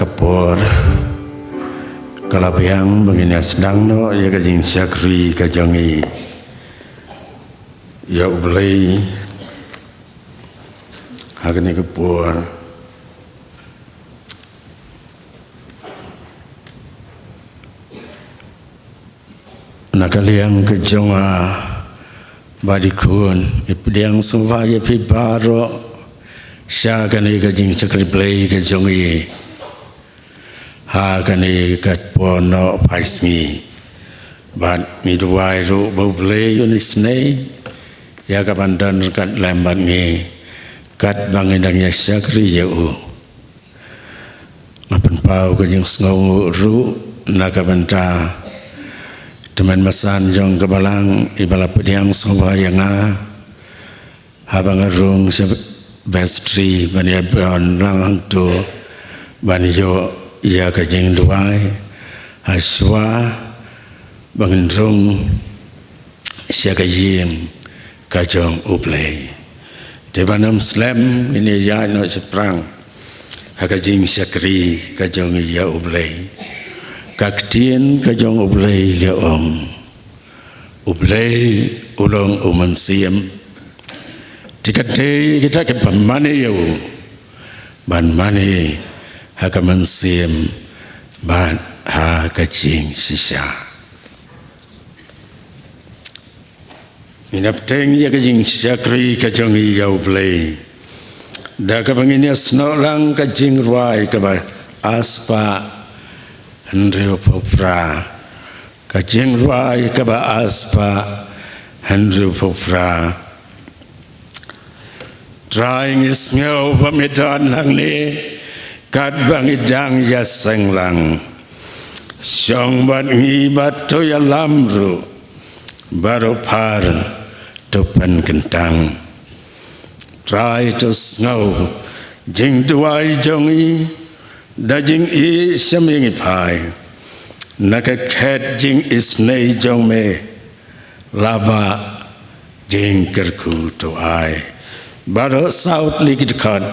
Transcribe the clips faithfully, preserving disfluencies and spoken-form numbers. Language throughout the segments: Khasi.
Ka por ka la biang ba ngin ïa sdang noh ïa ka jingshakri ka jong ngi ïa U Blei ha kane ka por. Na ka liang ka jong nga bad i khun, i pdiang sngewbha ïa phi baroh sha kane ka jingshakri Blei ka jong i ha kane ka por noh phai sngi. Bad ngi duwai ruh ba U Blei un isynei ïa ka ban don ryngkat lem bad ngi katba ngi dang ïa shakri ïa u. Nga pynpaw ka jingsngewnguh ruh na ka bynta tymmen basan jong ka balang iba la pdiang sngewbha ïa nga haba nga rung sha vestry ban ïa don lang hangto ban ïoh ïa ka jingduwai ha shuwa ba ngin rung sha ka ïing ka jong U Blei. Te ban ym slem ngin ïa ïaid noh shaphrang ha ka jingshakri ka jong ngi ïa U Blei. Ka ktien ka jong U Blei ka ong, U Blei u long u mynsiem. Te ka dei kita kiba mane ïa u ban mane ha ka mynsiem bad ha ka jingshisha. Ngin ïa bteng ïa ka jingshakri ka jong ngi ïa U Blei da kaba ngin ïa snoh lang ka jingrwai kaba ar spah hynriewphew phra. Ka jingrwai kaba ar spah hynriewphew phra. Trai, ngi sngew ba me don hangne katba ngi dang ïaseng lang. Shong bad ngi bad to ïalam ruh, baroh phar to pynkyntang. Trai, to sngew jingduwai jong ngi da jingïeit sha me ngi phai na ka khet jingisynei jong me. Laba jingkyrkhu to ai. Baroh saw tylli ki dkhot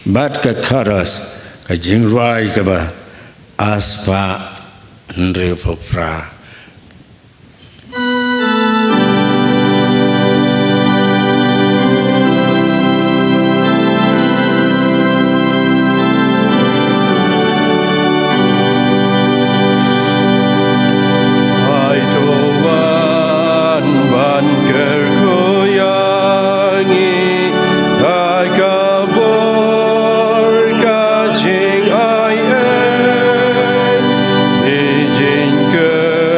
bad ka chorus, ka jingrwai kaba ar spah hynriewphew phra. Ai to wan ban kyrkhu ïa ngi, ai ka bor ka jingai ei, i jingkyrkhu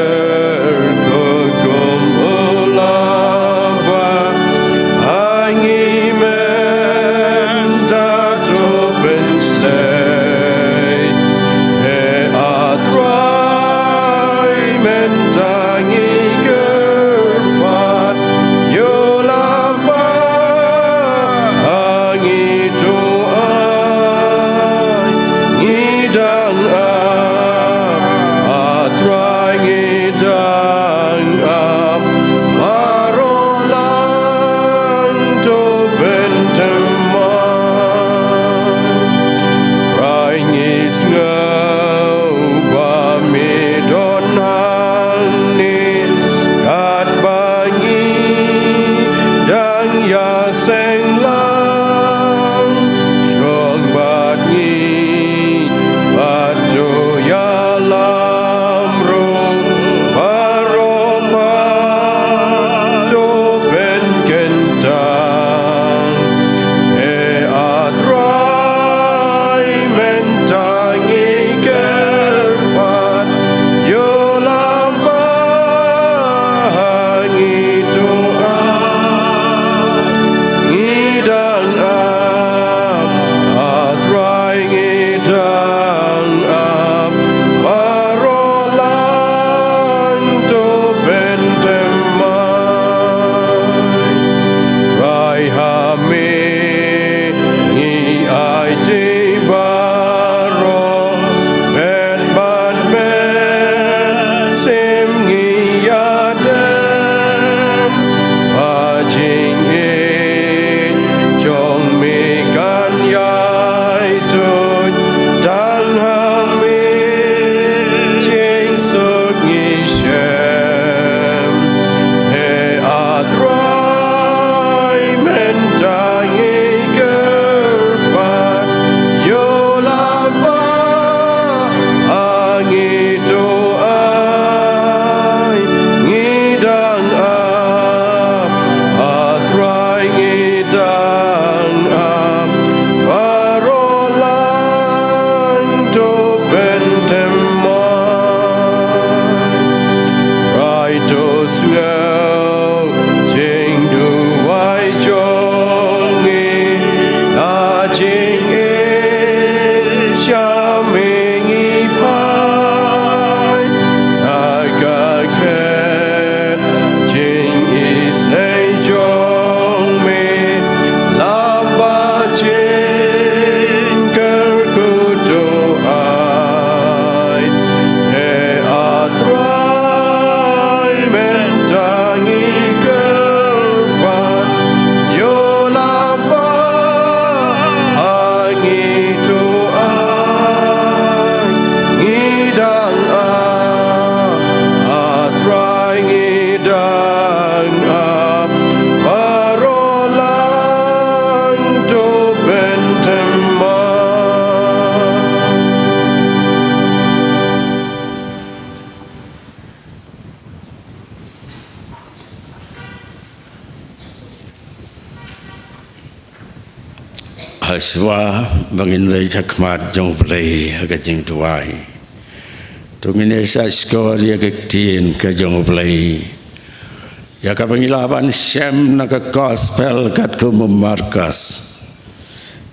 Shuwa ba ngin leit ha khmat jong U Blei ha ka jingduwai, to ngin ïa shah shkor ïa ka ktien ka jong U Blei, ïa kaba ngi lah ban shem na ka Gospel katkum u Markos,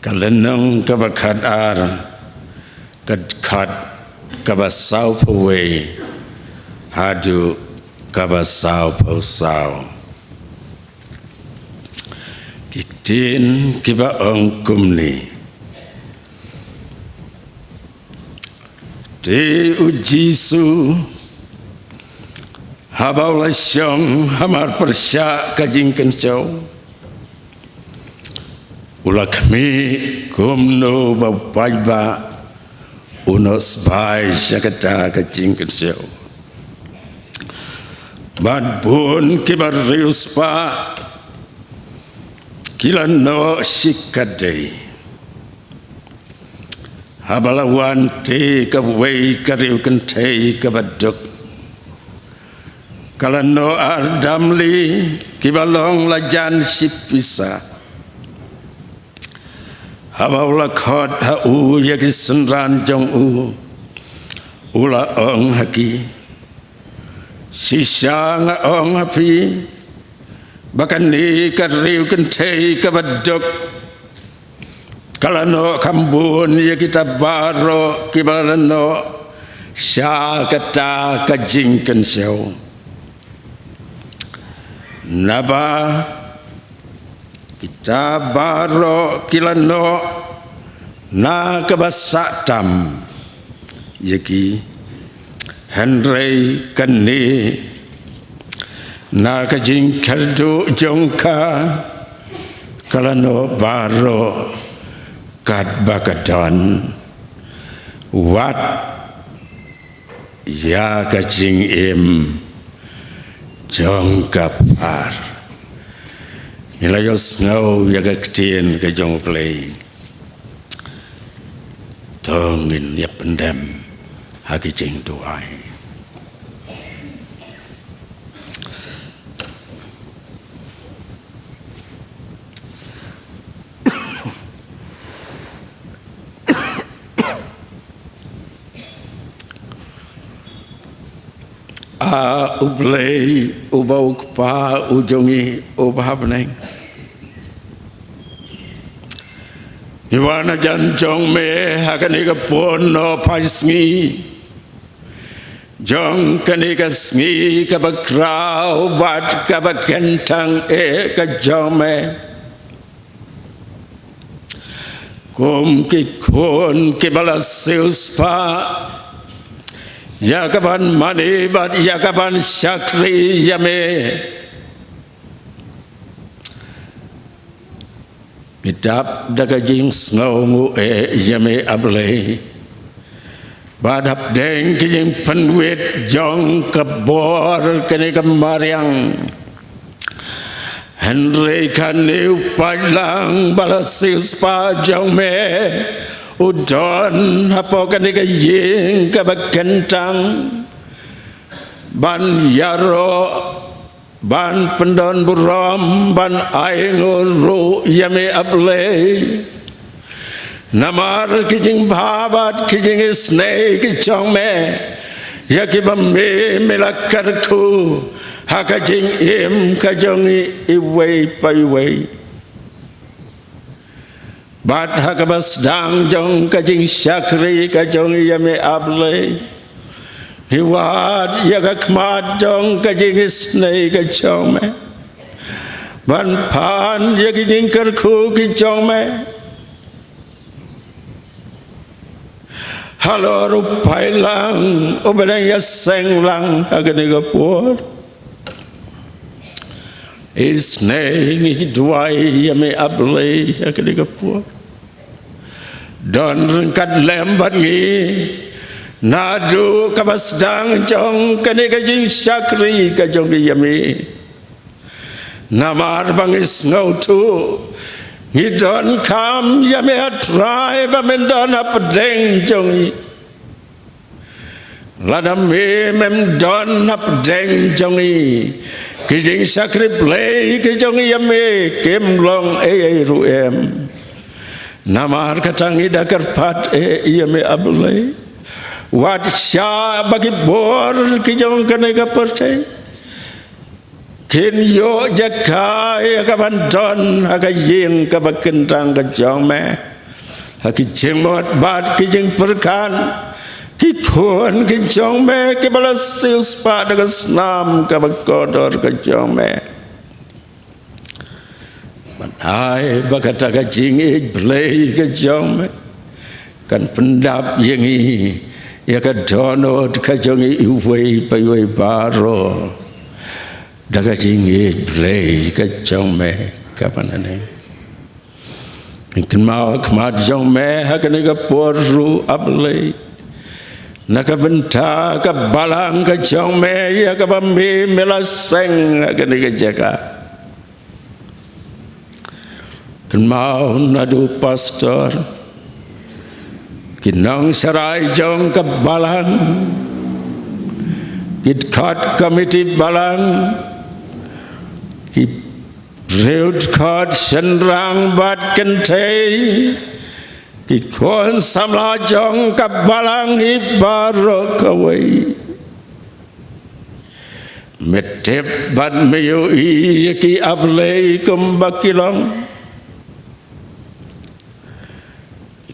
ka lynnong kaba khatar, ka dkhot kaba sawphew wei haduh kaba sawphew saw. Ki ktien kiba ong kumne: Te U Jisu, haba u la shong hamar pyrshah ka jingkynshew, u la khmih kumno ba u paidbah u noh sbai sha kata ka jingkynshew. Bad bun kiba riewspah ki la noh shikatdei. Haba la wan te kawei ka riew kynthei kaba duk, ka la noh ardamli kiba long lajan shipisa. Haba u la khot ha u ïa ki synran jong u, u la ong ha ki: Shisha nga ong ha phi, ba kane ka riew kynthei kaba duk ka la noh kham bun ïa kita baroh kiba la noh sha kata ka jingkynshew. Naba kita baroh ki la noh na kaba sah tam ïa ki, hynrei kane na ka jingkyrduh jong ka, ka la noh baroh katba ka don, wat ïa ka jingim jong ka par. Ngi la ïohsngew ïa ka ktien ka jong U Blei. To ngin ïa pyndem ha ki jingduwai. A U Blei uba u Kpa u jong ngi uba ha bneng, ngi wan hajan jong me ha kane ka por nohphai sngi jong kane ka sngi kaba khraw bad kaba kyntang eh ka jong me. Kum ki khun kiba la siewspah ïa ka ban mane bad ïa ka ban shakri ïa me, ngi dap da ka jingsngewnguh eh ïa me A Blei. Bad hapdeng ki jingpynwit jong ka bor kane ka mariang, hynrei kane u paidlang ba la siewspah jong me u don hapoh kane ka ïing kaba kyntang ban ïaroh, ban pyndonburom, ban ainguh ruh ïa me A Blei. Namar ki jingbha bad ki jingisynei ki jong me ïa kiba me me la kyrkhu ha ka jingim ka jong i iwei pa iwei. Bad ha kaba sdang jong ka jingshakri ka jong i ïa me A Blei, ngi wad ïa ka khmat jong ka jingisynei ka jong me ban pan ïa ki jingkyrkhu ki jong me. Halor u paidlang uba dang ïaseng lang ha kane ka por, isynei ngi duwai ïa me A Blei ha kane ka por. Don ryngkat lem bad ngi naduh kaba sdang jong kane ka jingshakri ka jong ngi ïa me. Namar ba ngi sngewthuh ngi donkam ïa me, A Trai, ba men don hapdeng jong ngi. Lada me mem don hapdeng jong ngi, ki jingshakri Blei ki jong ngi ïa me kim long ei ei ruh em. Namar kata ngi da kyrpad, eh, ïa me A Blei, wat shah ba ki bor ki jong kane ka pyrthei kin ïoh jaka ïa ka ban don ha ka ïing kaba kyntang ka jong me, ha ki jingmut bad ki jingpyrkhat ki khun ki jong me kiba la siewspah da ka snam kaba kordor ka jong me. Ban ai ba kata ka jingïeit Blei ka jong me kan pyndap ïa ngi, ïa ka dohnud ka jong ngi iwei pa iwei baroh, da ka jingïeit Blei ka jong me kaba naneng. Ngi kynmaw ha khmat jong me ha kane ka por ruh A Blei, na ka bynta ka balang ka jong me ïa kaba me me la seng ha kane ka jaka. Kynmaw naduh pastor, ki nongsharai jong ka balang, ki dkhot komiti balang, ki briew dkhot shynrang bad kynthei, ki khun samla jong ka balang hi baroh kawei. Me tip bad me ïohi ïa ki A Blei kumba ki long.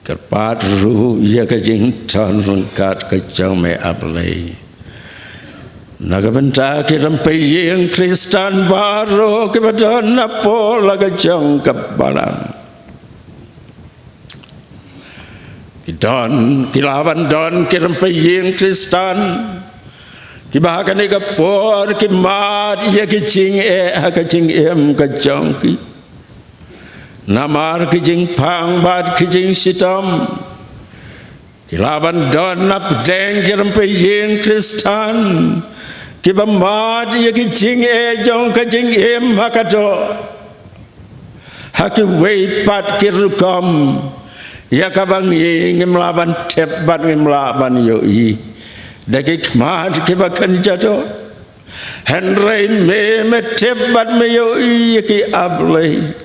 Kyrpad ruh ïa ka jingdon ryngkat ka jong me A Blei, na ka bynta ki rympei ïing Khristan baroh kiba don hapoh la ka jong ka balang. Ki don, ki lah ban don ki rympei ïing Khristan kiba ha kane ka por ki mad ïa ki jingeh ha ka jingim ka jong ki, namar ki jingpang bad ki jingshitom. Ki lah ban don napdeng ki rympei ïing Khristan kiba mad ïa ki jingeh jong ka jingim ha ka doh, ha kiwei pat ki rukom, ïa kaba ngi ngim lah ban tip bad ngim lah ban ïohi da ki khmat kiba kynja doh. Hynrei me, me tip bad me ïohi ïa ki A Blei.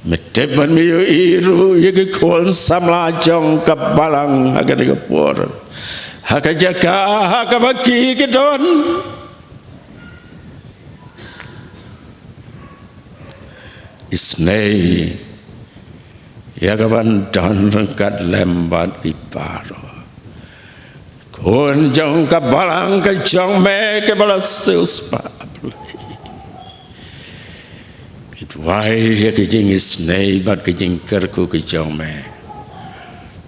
Me tip bad me ïohi ruh ïa ki khun samla jong ka balang ha kane ka por, ha ka jaka ha kaba ki ki don. Isynei ïa ka ban don ryngkat lem bad ki baroh. Khun jong ka balang ka jong me kiba la siewspah, A Blei, ki duwai ïa ki jingisynei bad ki jingkyrkhu ki jong me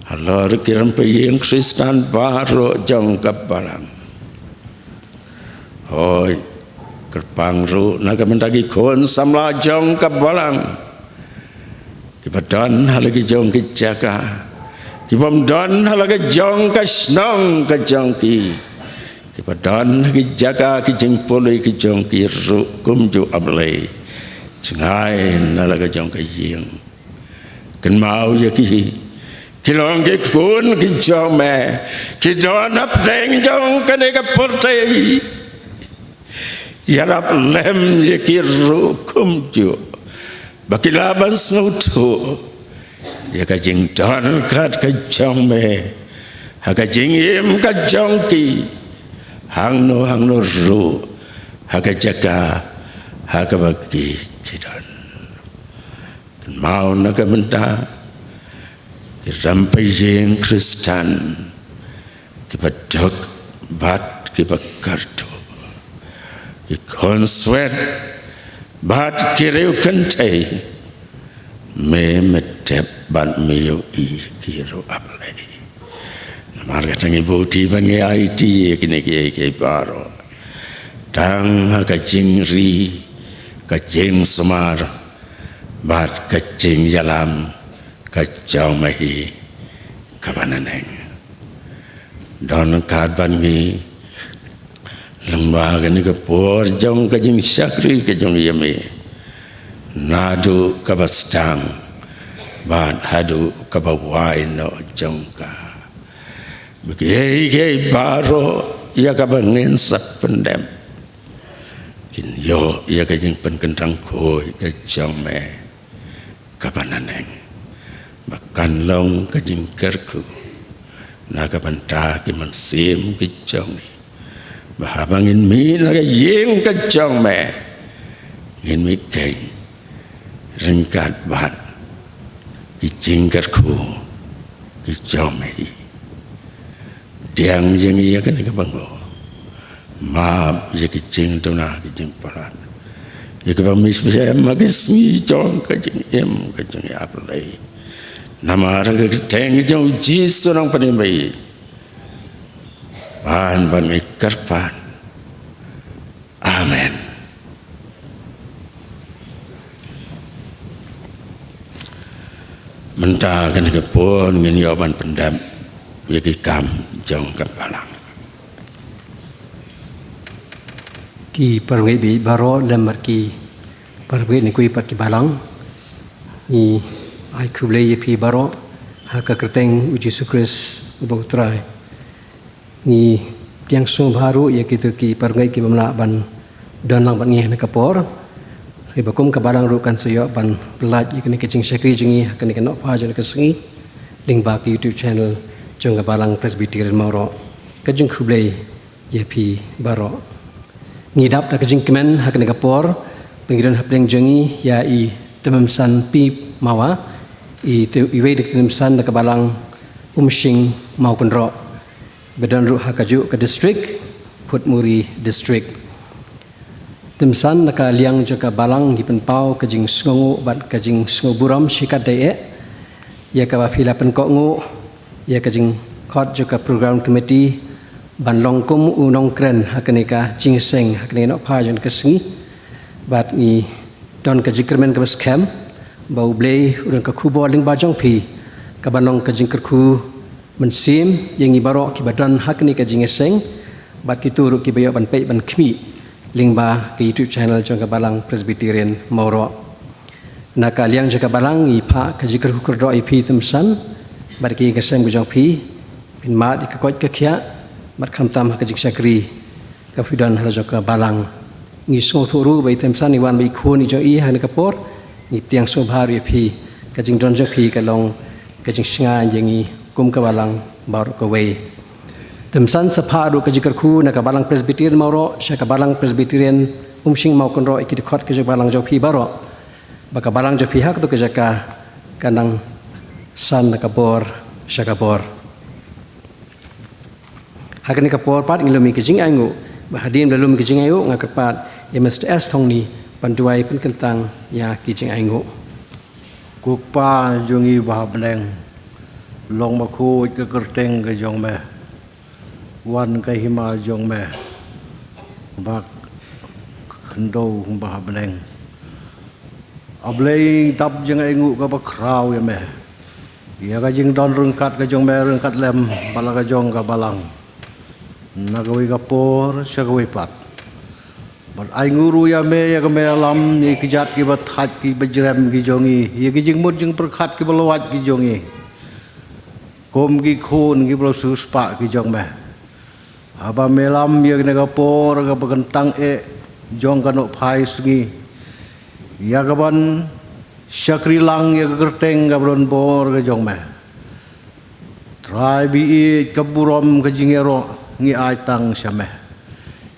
halor ki rympei ïing Khristan baroh jong ka balang. Hooid, kyrpang ruh na ka bynta ki khun samla jong ka balang kiba don ha la ki jong ki jaka, kibym don ha la ka jong ka shnong ka jong ki, kiba don ha ki jaka ki jingpule ki jong ki ruh kumjuh, A Blei, jngai na la ka jong ka ïing. Kynmaw ïa ki, ki long ki khun ki jong me, ki don hapdeng jong kane ka pyrthei. Ïarap lem ïa ki ruh kumjuh ba ki lah ban sngewthuh ïa ka jingdon ryngkat ka jong me ha ka jingim ka jong ki, hangno hangno ruh ha ka jaka ha kaba ki ki don. Kynmaw na ka bynta ki rympei ïing Khristan kiba duk bad kiba kyrduh, ki khun swet bad ki riew kynthei. Me, me tip bad me ïohi ki ruh, A Blei. Namar kata ngi buh ti bad ngi aiti ïa kine kiei kiei baroh, tang ha ka jingri, ka jingsumar bad ka jingïalam ka jong me hi kaba naneng. Don ryngkat bad ngi lyngba kane ka por jong ka jingshakri ka jong ïa me, naduh kaba sdang bad haduh kaba wai noh jong ka, ba kiei kiei baroh ïa kaba ngin sa pyndep kin ïoh ïa ka jingpynkyntang khuid ka jong me. kaba naneng, ba kan long ka jingkyrkhu na ka bynta ki mynsiem ki jong ngi, ba haba ngin mih na ka ïing ka jong me, ngin mih keiñ ryngkat bad ki jingkyrkhu ki jong me. Pdiang ïa ngi ïa kane kaba nguh. Map ïa ki jingduna ki jingpalat, ïa kiba mih sha me ha ki sngi jong ka jingim ka jong ngi, A Blei. Namar ka kyrteng jong U Jisu nongpynim ba ïeit, ban ban ngi kyrpad. Amen. Mynta kane ka por ngin ïoh ban pyndep ïa ki kam jong ka balang. Ki parangeit baroh lem bad ki parangeit ne kawei pat ki balang, ngi ai khublei ïa phi baroh ha ka kyrteng U Jisu Khrist uba U Trai. Ngi pdiang sngewbha ruh ïa kito ki parangeit kiba ym lah ban don lang bad ngi ha kane ka por. Hynrei ba kum ka balang ruh kan sa ïoh ban pyllait ïa kane ka jingshakri jong ngi ha kane ka nohphai jong ka sngi lyngba ka YouTube channel jong ka Balang Presbyterian Mawroh. Ka jingkhublei ïa phi baroh. Ngi dap da ka jingkmen ha kane ka por ba ngi don hapdeng jong ngi ïa i Tymmensan P Mawa, i te-, iwei na ki tymmensan na ka Balang Umshing Mawkynroh, ba don ruh ha kajuh ka district, Phutmuri District. Tymmensan, na ka liang jong ka balang ngi pynpaw ka jingsngewnguh bad ka jingsngewburom shikatdei eh ïa kaba phi la pynkohnguh ïa ka jingkhot jong ka program committee ban long kum u nongkren ha kane ka jingïaseng ha kane ka nohphai jong ka sngi. Bad ngi don ka jingkyrmen kaba skhem ba U Blei u don ka khubor lyngba jong phi kaban long ka jingkyrkhu mynsiem ïa ngi baroh kiba don ha kane ka jingïaseng bad kito ruh kiba ïoh ban peit ban khmih lyngba ka YouTube channel jong ka Balang Presbyterian Mawroh. Na ka liang jong ka balang ngi phah ka jingkyrkhu kyrdoh ïa phi tymmensan bad ki ïing ki sem ki jong phi, phin mad ïa ka koit ka khiah bad khamtam ha ka jingshakri ka phi don ha la jong ka balang. Ngi sngewthuh ruh ba i tymmensan i wan bad i khun i jong i ha kane ka por. Ngi pdiang sngewbha ruh ïa phi, ka jingdon jong phi ka long ka jingshngaiñ ïa ngi kum ka balang baroh kawei. Tymmensan, sa phah ruh ka jingkyrkhu na ka Balang Presbyterian Mawroh sha ka Balang Presbyterian Umshing Mawkynroh ïa ki dkhot ka jong balang jong phi baroh, ba ka balang jong phi ha kato ka jaka kan nang san na ka bor sha ka bor. Ha kane ka por pat ngi lum ïa ki jingainguh, bad hadien ba lum ki jingainguh nga kyrpad ïa Mister S Thongni ban duwai pynkyntang ïa ki jingainguh. Ko Kpa jong ngi ba ha bneng, long bakhuid ka kyrteng ka jong me, wan ka hima jong me, ba khyndew ba ha bneng. A Blei, dap jingainguh kaba khraw ïa me, ïa ka jingdon ryngkat ka jong me ryngkat lem bad la ka jong ka balang, na kawei ka por sha kawei pat. Bad ainguh ruh ïa me ïa ka me ïalam ïa ki jait kiba thait kiba jrem ki jong ngi, ïa ki jingmut jingpyrkhat kiba lwait ki jong ngi, kum ki khun kiba la siewspah ki jong me. Haba me ïalam ïa kane ka por kaba kyntang eh jong ka nohphai sngi, ïa kaban shakri lang ïa ka kyrteng kaba don bor ka jong me. Trai baieit, ka burom ka jingïaroh ngi ai tang sha me.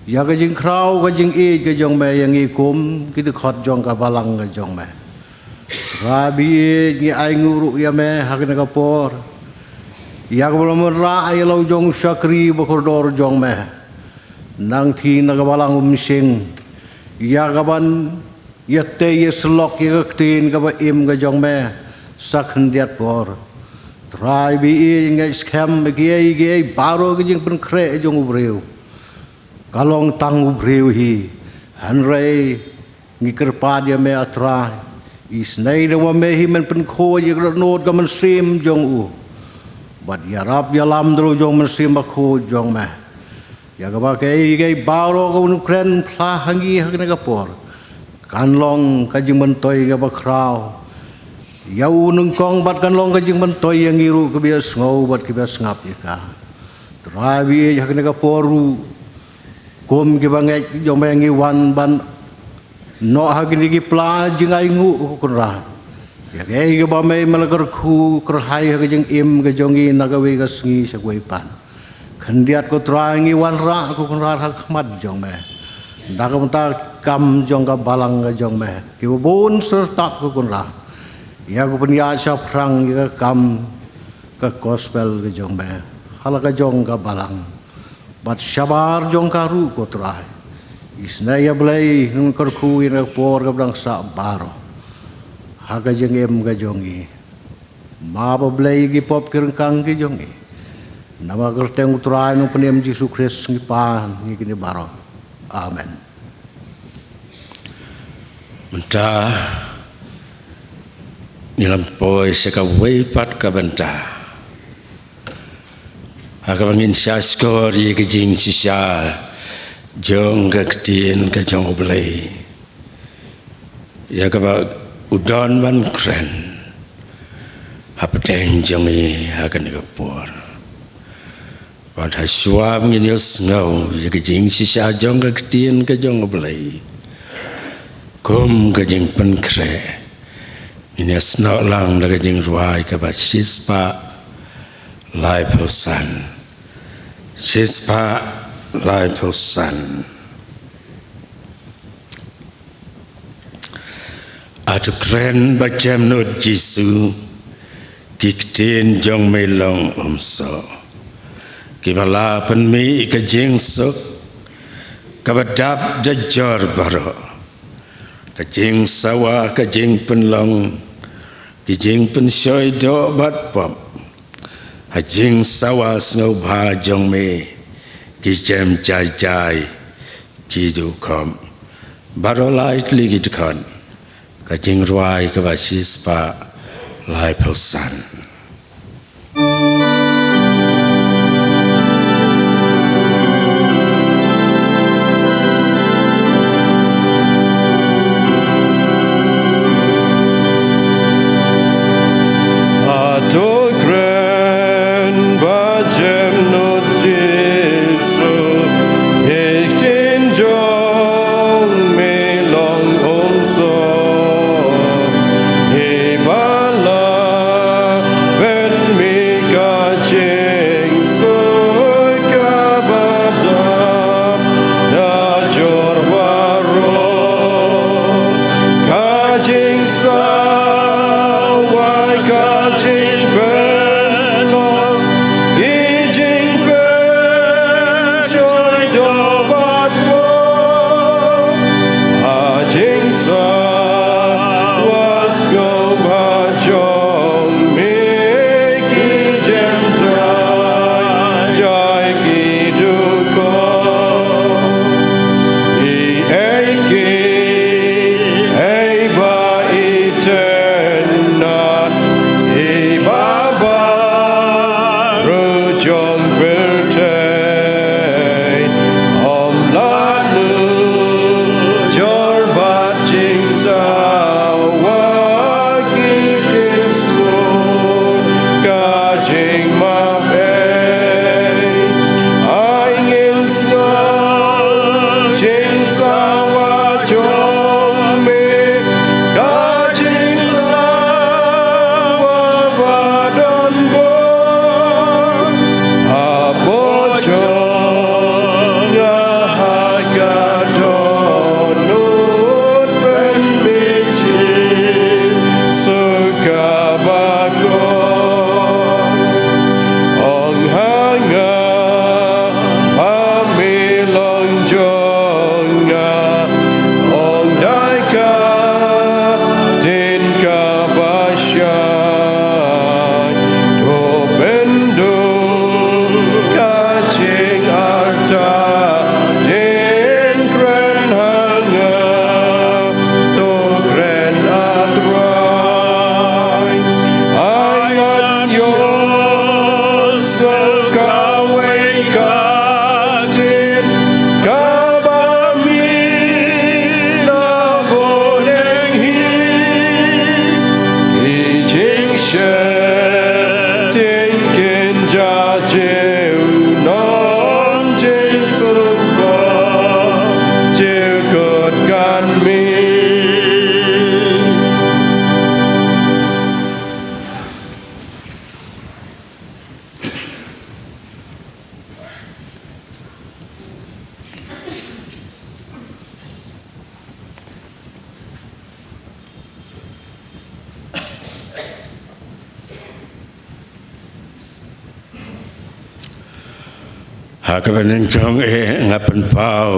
Ïa ka jingkhraw ka jingïeit ka jong me ïa ngi kum ki dkhot jong ka balang ka jong me. Trai baieit, ngi ainguh ruh ïa me ha kane ka por, ïa kaba la wanrah ïa la u jong u shakri bakordor jong me, nangta na ka Balang Umshing, ïa kaban ïatei ïasyllok ïa ka ktien kaba im ka jong me sa khyndiat por. Trai baieit, ngi ngeit skhem ba kiei kiei baroh ki jingpynkhreh jong u briew ka long tang u briew hi. Hynrei ngi kyrpad ïa me, A Trai, isynei da ba me hi men pynkhuid ïa ka dohnud ka mynsiem jong u, bad ïarap ïalam da la u jong u Mynsiem Bakhuid jong me, ïa kaba kiei kiei baroh kaba un kren phla ha ngi ha kane ka por kan long ka jingmyntoi kaba khraw ïa u nyngkong bad kan long ka jingmyntoi ïa ngi ruh kiba ïasngew bad kiba ïasngap ïa ka. Trai baieit, ha kane ka por ruh, kum kiba ngeit jong me ngi wan ban noh ha kine ki pla jingainguh, ko Kynrad. Ïa kaei kaba me me la kyrkhu kyrhai ha ka jingim ka jong ngi na kawei ka sngi sha kawei pat. Khyndiat ko Trai ngi wanrah ko Kynrad ha khmat jong me. Da ka bynta kam jong ka balang ka jong me. Kiba bun syrtap ko Kynrad. Ïa ko pynïaid shaphrang ïa ka kam ka gospel ka jong me. Ha la ka jong ka balang. Bad shabar jong ka ruh ko Trai. Isynei ïa Blei ngan kyrkhu ïa ka por kaba dang sah baroh. Ha ka jingim ka jong ngi. Map Blei ki pop ki ryngkang ki jong ngi. Namar kyrteng u Trai nongpynim Jisu Khrist ngi pan ngi kine baroh. Amen. Mynta ngi lam poi sha kawei pat ka bynta. Ha kaba ngin sha skor ïa ka jingshisha jong ka ktien ka jong U Blei. Ïa kaba u don ban kren hapdeng jong ngi ha kane ka por. Bad ha shuwa ba ngin ïohsngew ïa ka jingshisha jong ka ktien ka jong U Blei. Kum ka jingpynkhreh ngin ïa snoh lang da ka jingrwai kaba shispah laiphew san. Shispah laiphew san. Atu kren ba jem nud Jisu, ki ktien jong me long umsoh. Kiba la pynmih ka jingsuk kaba dap da jor baroh. Ka jingsawa ka jingpynlong, ki jingpynshoi doh bad pop. Ha jingsawa sngewbha jong me ki jem jai jai ki duh khop. Baroh lai tylli ki dkhot. Ka jingrwai kaba shispah laiphew san. Atu kren ba jem nud Jisu, ki ktien jong me long umsoh. Kiba la pynmih ka Ha kaba nyngkong eh nga pynpaw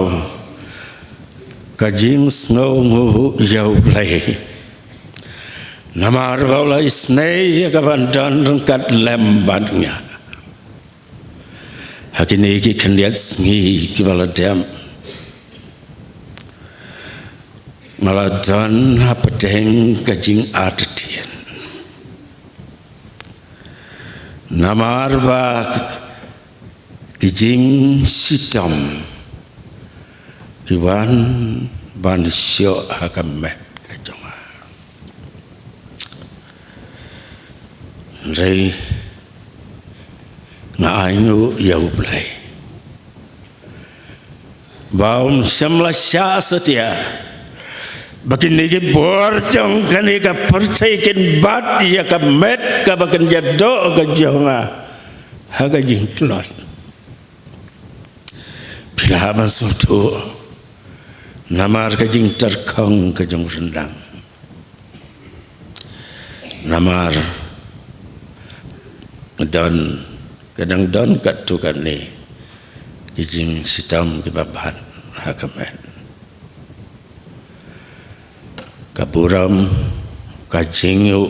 ka jingsngewnguh ïa U Blei. Namar ba u la isynei ïa ka ban don ryngkat lem bad nga. Ha kine ki khyndiat sngi kiba la dep, nga la don hapdeng ka jingartatien. Namar ba ki jingshitom ki wan ban shoh ha ka met ka jong nga. Hynrei nga ainguh ïa U Blei ba um shym la shah satia ba kine ki bor jong kane ka pyrthei kin bat ïa ka met kaba kynja doh ka jong nga ha ka jingtlot. Phi lah ban sngewthuh namar ka jingtyrkhong ka jong u ryndang. Namar don, ka dang don katto katne ki jingshitom kiba bat ha ka met. Ka burom, ka jingnguh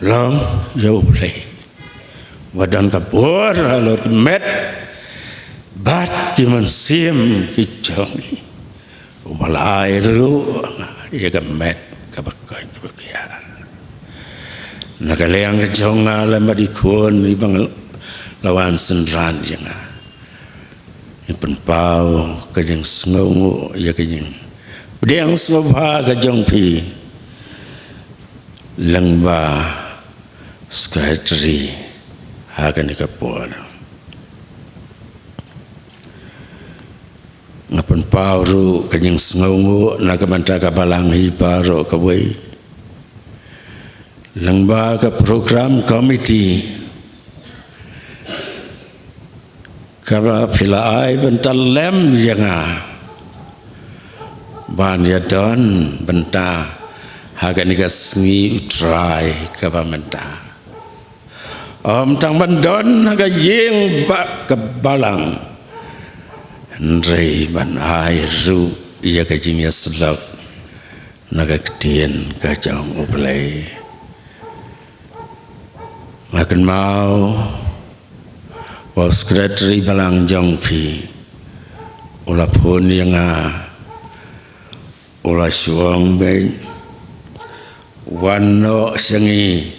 long ïa U Blei ba don ka bor halor ki met bad ki mynsiem ki jong ngi. Uba la ai ruh ïa ka met kaba koit ba khiah. Na ka liang ka jong nga lem bad i khun iba la wan synran ïa nga, ngi pynpaw ka jingsngewnguh ïa ka jingpdiang sngewbha ka jong phi lyngba secretary ha kane ka por. Nga pynpaw ruh ka jingsngewnguh na ka bynta ka balang hi baroh kawei lyngba ka program committee kaba phi la ai bynta lem ïa nga ban ïadon bynta ha kane ka sngi U Trai kaba mynta. Ym tang ban don ha ka ïing bad ka balang, hynrei ban ai ruh ïa ka jingïasyllok na ka ktien ka jong U Blei. Nga kynmaw ba u secretary balang jong phi u la phone ïa nga, u la shu ong beit, wan noh sha ngi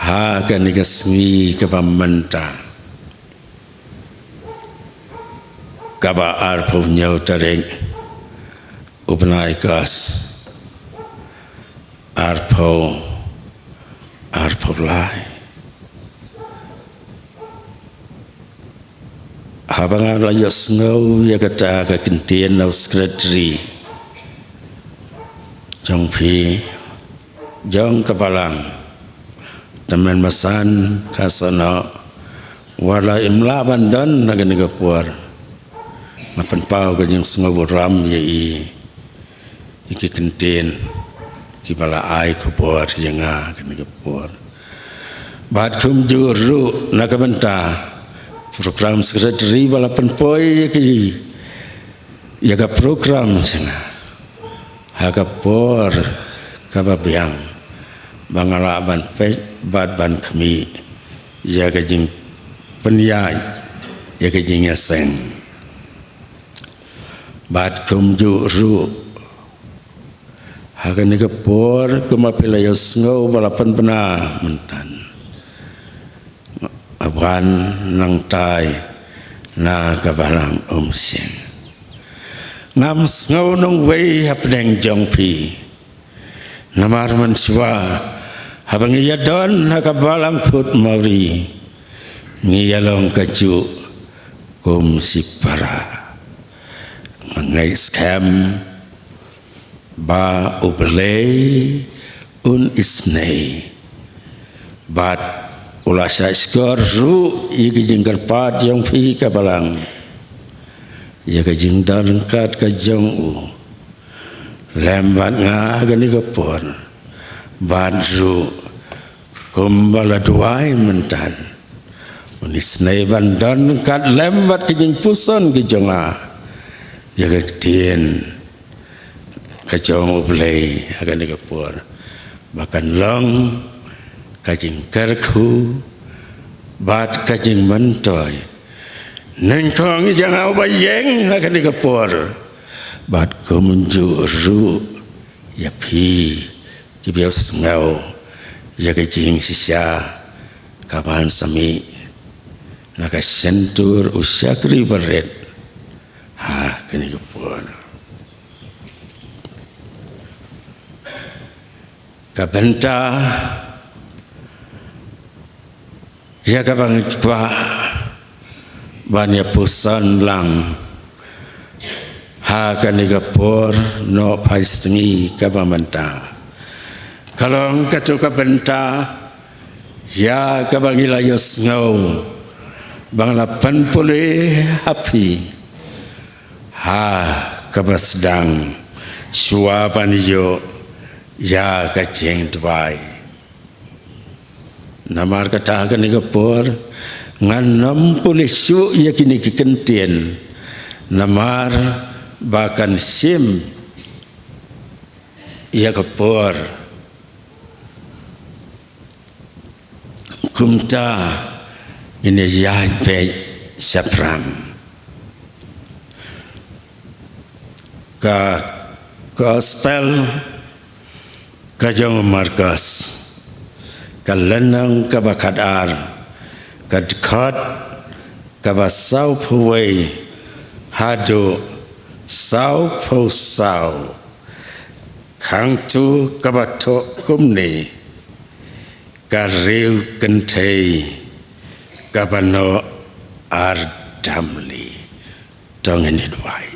ha kane ka sngi kaba mynta, kaba arphew hynñiew tarik u bnai August, arphew arphew lai. Haba nga la ïohsngew ïa kata ka ktien na u secretary jong phi, jong ka balang, tymmen basan ka snoh, wat la im lah ban don ha kane ka por, nga pynpaw ka jingsngewburom ïa i. Ïa ki ktien kiba la ai khubor ïa nga kane ka por. Bad kumjuh ruh na ka bynta program secretary ba la pynpoi ïa ki, ïa ka program jong nga ha ka por kaba biang ba nga lah ban peit bad ban khmih ïa ka jingpynïaid, ïa ka jingïaseng. Bad kumjuh ruh ha kane ka por kumba phi la ïohsngew ba la pynbna mynta, wan nangtai na ka balang Umsning. Ngam sngew nongwei hapdeng jong phi. Namar mynshuwa haba ngi ïadon ha ka balang Phuthmawri, ngi ïalong kajuh kum shipara. Nga ngeit skhem ba U Blei un isynei bad u la shahshkor ruh ïa ka jingkyrpad jong phi ka balang, ïa ka jingdon ryngkat ka jong u lem bad nga ha kane ka por. Bad ruh kumba la duwai mynta, u Uni snei ban don kat lem bad ka jingpuson ka jong nga ïa ka ktien ka jong U Blei ha kane ka por, ba kan long ka jingkyrkhu bad ka jingmyntoi nyngkong ïa nga uba ïeng ha kane ka por, bad kumjuh ruh ïa phi kiba ïohsngew ïa ka jingshisha kaban sa mih na ka shyntur u shakri barit ha kane ka por. Ka bynta ïa kaba ngi kwah ban ïa puson lang ha kane ka por nohphai sngi kaba mynta, ka long kato ka bynta ïa kaba ngi la ïohsngew ba nga la pynpule ha phi ha kaba sdang shuwa ban ïoh ïa ka jingduwai. Namar kata ha kane ka por ngan nym pule shuh ïa kine ki kyntien, namar ba kan shim ïa ka por. Kumta ngin ïa ïaid beit shaphrang. Ka Gospel ka jong u Markos, ka lynnong kaba khatar, ka dkhot kaba sawphew wei haduh sawphew saw. Khangtu kaba thoh kumne: Ka riewkynthei kaba noh ar damli. To ngin ïa duwai.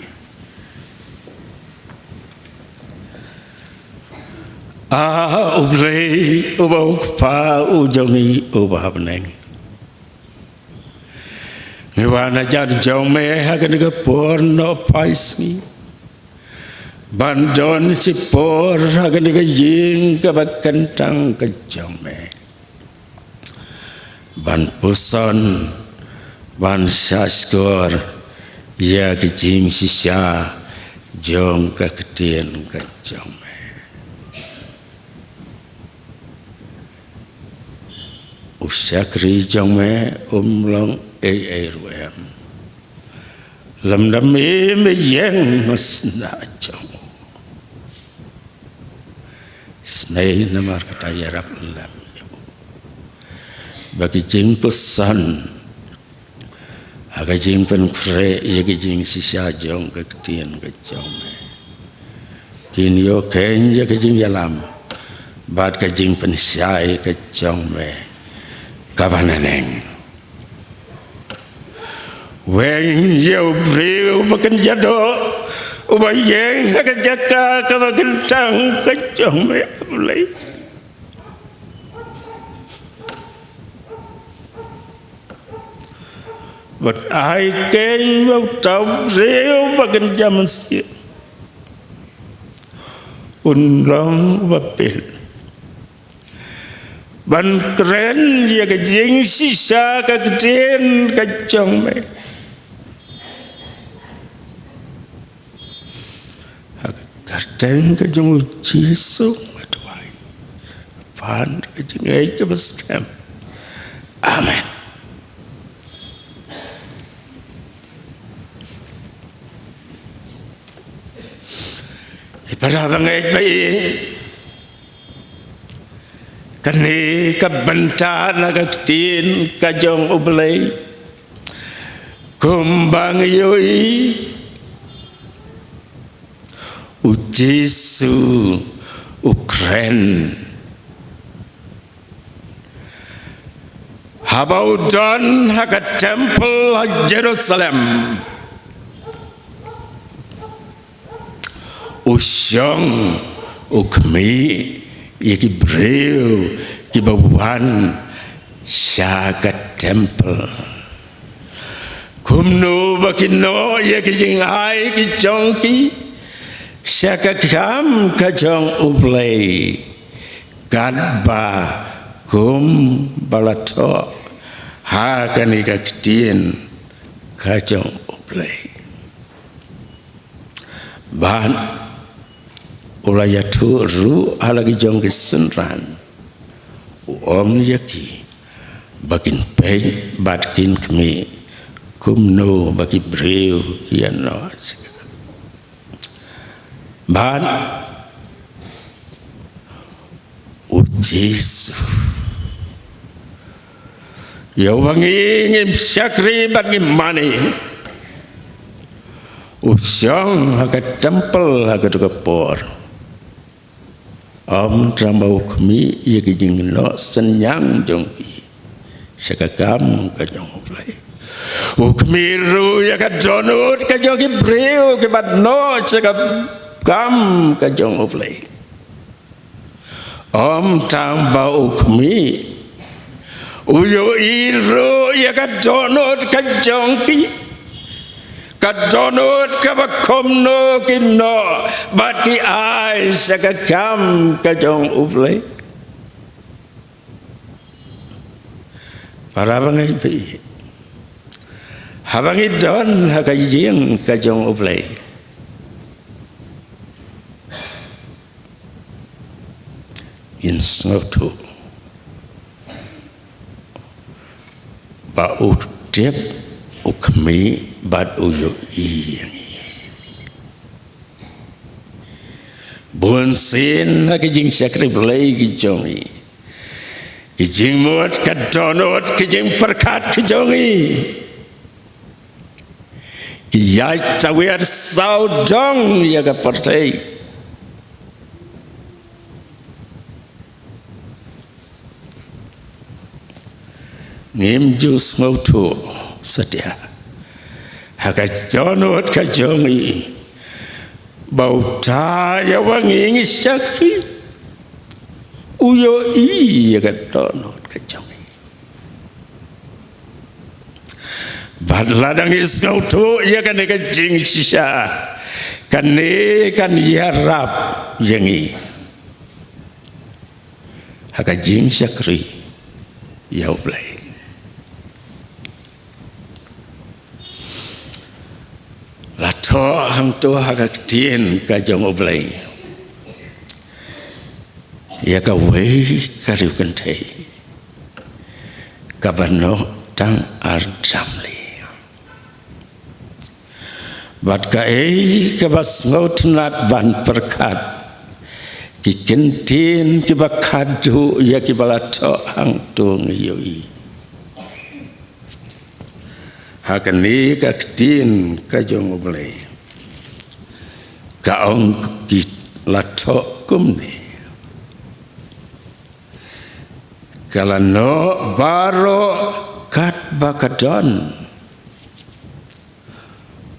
Ah, U Blei uba u Kpa u jong ngi uba ha bneng, ngi wan hajan jong me ha kane ka por nohphai sngi ban don shipor ha kane ka ïing kaba kyntang ka jong me, ban puson, ban sngap skhor ïa ka jingshisha jong ka ktien ka jong me. U shakri jong me um long ei ei ruh em, lymda me me ïeng ha sna jong u. Isynei namar kata ïarap lem ïa u ba ka jingpuson ha ka jingpynkhreh ïa ka jingshisha jong ka ktien ka jong me kin ïoh khein ïa ka jingïalam bad ka jingpynshai ka jong me kaba naneng. Weng ïa u briew ba kynja doh uba ïeng ha ka jaka kaba kyntang ka jong me, A Blei. Bad ai khein ba uta u briew ba kynja mynsiem un long uba peit ban kren ïa ka jingshisha ka ktien ka jong me. Ha ka kyrteng ka jong u Jisu nga duwai, ha ka jingngeit kaba skhem. Amen. Ki para bangeit ba ïeit, kane ka bynta na ka ktien ka jong U Blei, kumba ngi ïohi, u Jisu u kren haba u don ha ka templ ha Jerusalem. U shong u khmih ïa ki briew kiba wan sha ka templ, kumno ba kin noh ïa ki jingai ki jong ki sha ka kam ka jong U Blei, katba kumba la thoh ha kane ka ktien ka jong U Blei. Bad u la ïathuh ruh ha la ki jong ki synran, u ong ïa ki ba kin peit bad kin khmih kumno ba ki briew ki ïanoh. Bad u Jisu, ïa uba ngi ngim shakri bad ngim mane, u shong ha ka templ ha kato ka por. Ym tang ba u khmih ïa ki jingnoh synñiang jong ki sha ka kam ka jong U Blei, u khmih ruh ïa ka dohnud ka jong ki briew kiba ïanoh sha ka kam ka jong U Blei. Ym tang ba u khmih, u ïohi ruh ïa ka dohnud ka jong ki, ka dohnud kaba kumno ki noh bad ki ai sha ka kam ka jong U Blei. Para bangeit, haba ngi don ha ka ïing ka jong U Blei, ngin sngewthuh ba u tip, u khmih bad u ïohi ïa ngi. Bunsien ha ki jingshakri Blei ki jong ngi, ki jingmut ka dohnud, ki jingpyrkhat ki jong ngi, ki ïaid tawiar sawdong ïa ka pyrthei. Ngim ju sngewthuh satia ha ka dohnud ka jong ngi ba uta ïa uba ngi ngi shakri u ïohi ïa ka dohnud ka jong ngi. Bad lada ngi sngewthuh ïa kane ka jingshisha, kane kan ïarap ïa ngi ha ka jingshakri ïa U Blei. La thoh hangto ha ka ktien ka jong U Blei ïa kawei ka riewkynthei kaba noh tang ar jamli. Bad kaei kaba sngewtynnat ban pyrkhat, ki kyntien kiba khadduh ïa kiba la thoh hangto ngi ïohi ha kane ka ktien ka jong U Blei, ka ong, ki la thoh kumne: Ka la noh baroh katba ka don.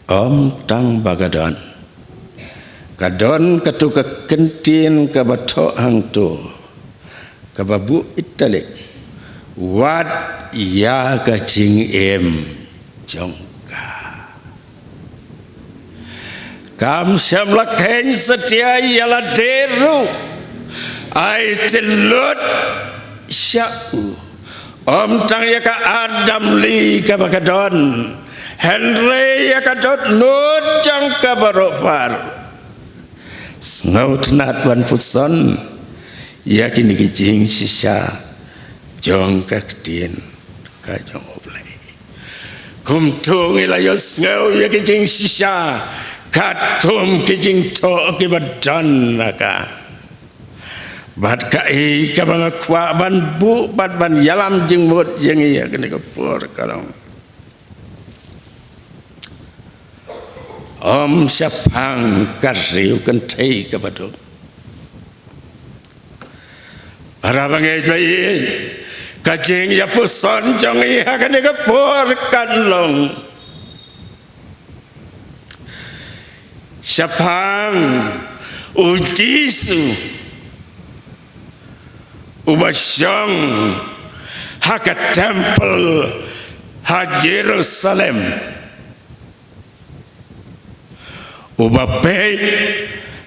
Ym tang ba ka don, ka don kato ka kyntien kaba thoh hangto kaba buh ïtylli, wat ïa ka jingim jong ka. Kam shym la kheiñ satia ïa lade ruh, ai tylli lut sha u. Ym tang ïa ka ar jamli kaba ka don, hynrei ïa ka dohnud jong ka baroh par. Sngewtynnat ban puson ïa kine ki jingshisha jong ka ktien ka jong U Blei. Kumto ngi la ïohsngew ïa ki jingshisha katkum ki jingthoh kiba don ha ka. Bad kaei kaba nga kwah ban buh bad ban ïalam jingmut ïa ngi ha kane ka por ka long, ym shaphang ka riewkynthei kaba duk. Para bangeit ba ïeit, ka jingïapuson jong ngi ha kane ka por kan long shaphang U Jisu uba shong ha ka templ ha Jerusalem, uba peit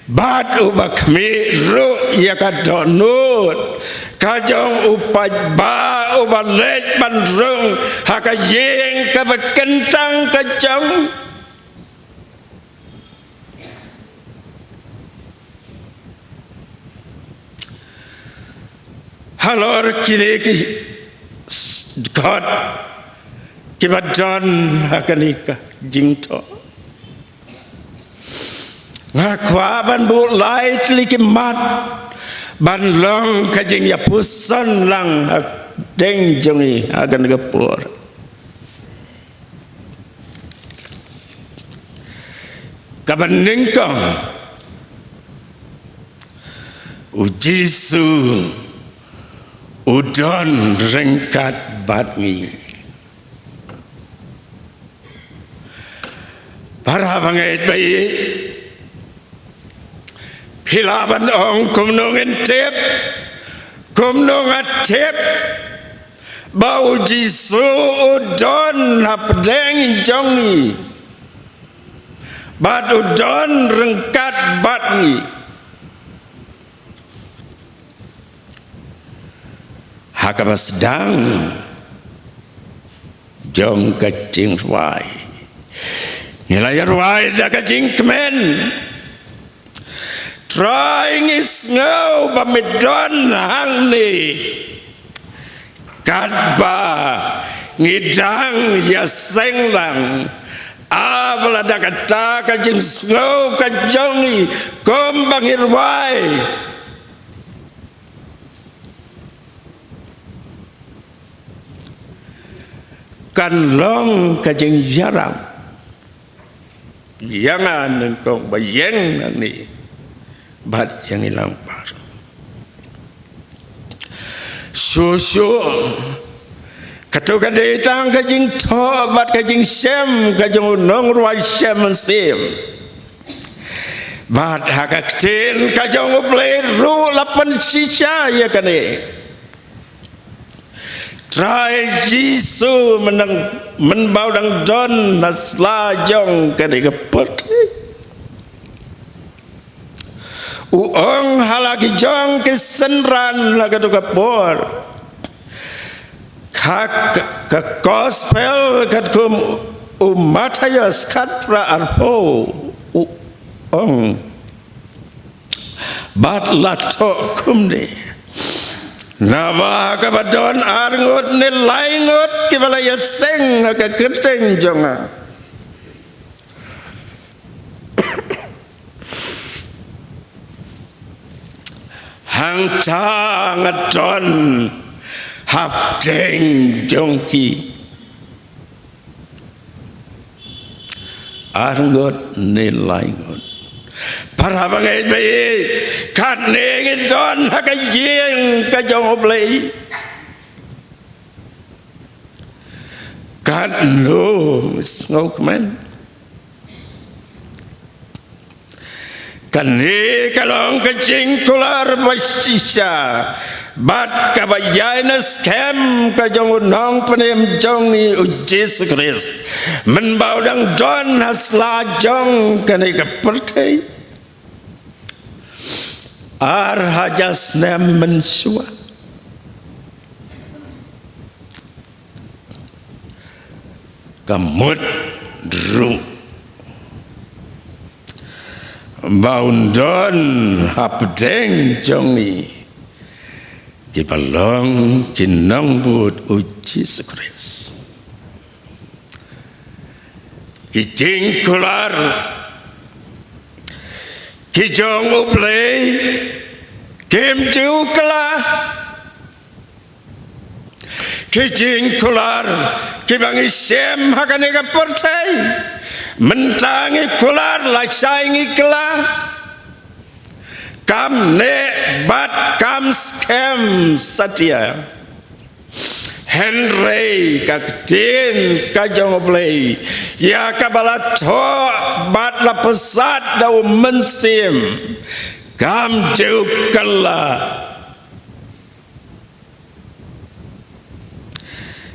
bad uba khmih ruh ïa ka dohnud ka jong u paidbah uba leit ban rung ha ka ïing kaba kyntang ka jong. Halor kine ki s-, dkhot kiba don ha kane ka jingthoh, nga kwah ban buh lai tylli ki mat ban long ka jingïapuson lang ha deng jong ngi ha kane ka por. Kaba nyngkong, u Jisu u don ryngkat bad ngi. Para bangeit ba ïeit, phi lah ban ong kumno ngin tip, kumno nga tip ba u Jisu u don hapdeng jong ngi bad u don ryngkat bad ngi? Ha kaba sdang jong ka jingrwai, ngi la ïarwai da ka jingkmen: Trai, ngi sngew ba me don hangne katba ngi dang ïaseng lang. Aba la da kata ka jingsngew ka jong ngi kumba ngi rwai, kan long ka jingïarap ïa nga nyngkong ba ïeng nangne bad ïa ngi lang baroh. Shuh shuh, kato ka dei tang ka jingthoh bad ka jingshem ka jong u nongrwai shem mynsiem. Bad ha ka ktien ka jong U Blei ruh la pynshisha ïa kane. Trai Jisu, mynba, mynba u dang don ha sla jong kane ka pyrthei, u ong ha la ki jong ki synran ha kato ka por, ha ka, ka gospel katkum u Mathaios khatphra arphew, u ong: Bad la thoh kumne: Naba ha kaba don ar ngut ne lai ngut kiba la ïaseng ha ka kyrteng jong nga, hangta nga don hapdeng jong ki. Ar ngut ne lai ngut. Para bangeit ba ïeit, katne ngi don ha ka ïing ka jong U Blei. Katno sngew kmen. Kane ka long ka jingkular ba shisha bad kaba ïaineh skhem ka jong u nongpynim jong ngi u Jisu Khrist, mynba u dang don ha sla jong kane ka pyrthei ar hajar snem mynshuwa. Ka mut ruh ba un don hapdeng jong ngi kiba long ki nongbud u Jisu Khrist. Ki jingkular ki jong U Blei kim ju kylla. Ki jingkular kiba ngi shem ha kane ka pyrthei, mynta ngi kular lashai ngi kylla, kam neh bad kam skhem satia. Hynrei ka ktien ka jong U Blei ïa kaba la thoh bad la pynsad da u Mynsiem kam ju kylla.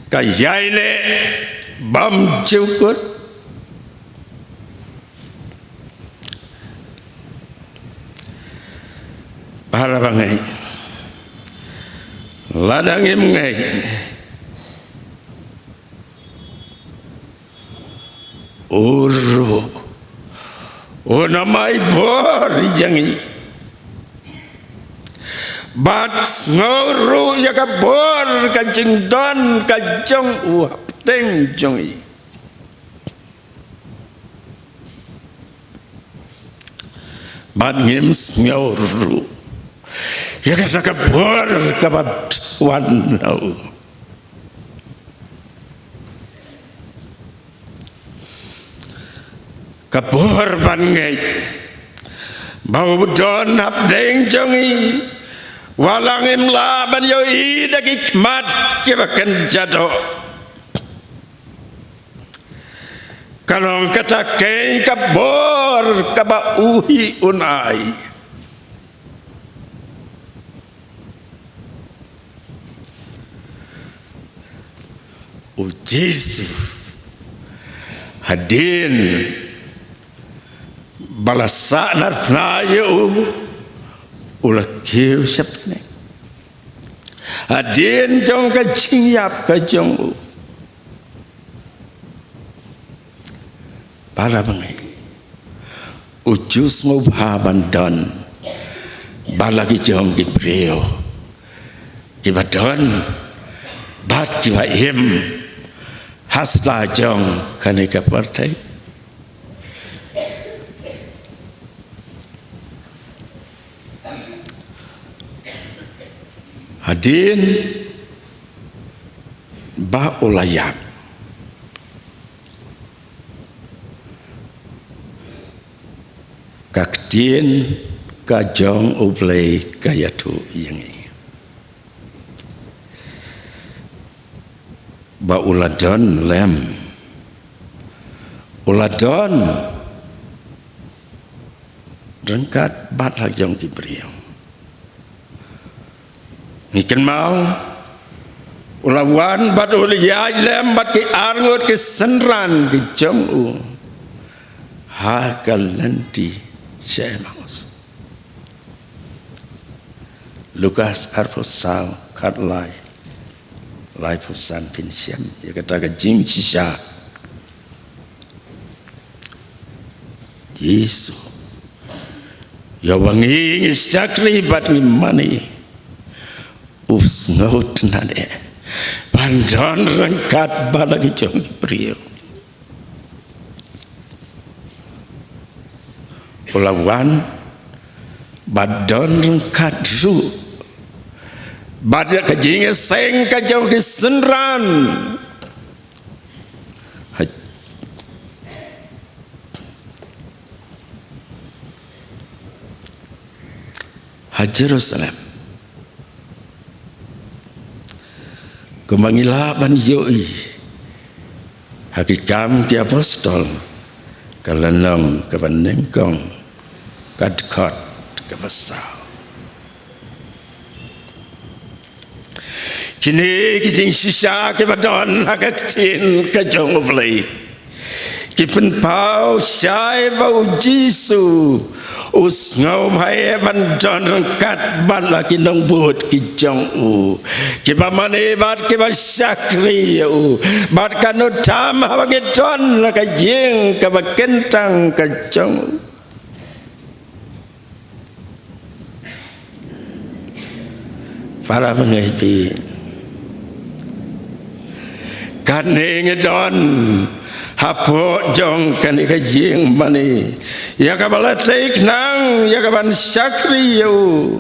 Ka ïaineh bymjukut. Para bangeit, Lada ngim ngeit, u ruh un ym ai bor ïa ngi. Bad sngew ruh ïa ka bor ka jingdon ka jong u hapdeng jong ngi. Bad ngim sngew ruh ïa kata ka bor kaba wan na u. Ka bor ban ngeit ba u don hapdeng jong ngi, wat la ngim lah ban ïohi da ki khmat kiba kynja doh. Ka long kata keiñ ka bor kaba u hi un ai. U Jisu, hadien ba la sahnarphna ïa u, u la kiew sha bneng. Hadien jong ka jingïap ka jong u, para bangeit, u ju sngewbha ban don bad la ki jong ki briew kiba don bad kiba im ha sla jong kane ka pyrthei. Hadien ba u la ïap, ka ktien ka jong U Blei ka ïathuh ïa ngi ba u la don lem, u la don ryngkat bad la ki jong ki briew. Ngi kynmaw, u la wan bad u la ïaid lem bad ki arngut ki synran ki jong u ha ka lynti sha Emmaus. Lukas arphew saw, khatlai, laiphew san, phin shem ïa kata ka jingshisha. Jisu, ïa uba ngi, ngi shakri bad ngi mane, u sngewtynnad eh ban don ryngkat bad la ki jong ki briew. U la wan bad don ryngkat ruh bad ïa ka jingïaseng ka jong ki synran ha, ha Jerusalem. Kumba ngi lah ban ïohi ha Ki Kam ki Apostol, ka lynnong kaba nyngkong, ka dkhot kaba saw. Kine ki jingshisha kiba don ha ka ktien ka jong U Blei ki pynpaw shai ba U Jisu u sngewbha ban don ryngkat bad la ki nongbud ki jong u, kiba mane bad kiba shakri ïa u. Bad katno tam haba ngi don la ka ïing kaba kyntang ka jong u. Para bangeit, kane ngi don hapoh jong kane ka ïing mane, ïa kaba la tei khnang ïa kaban shakri ïa u,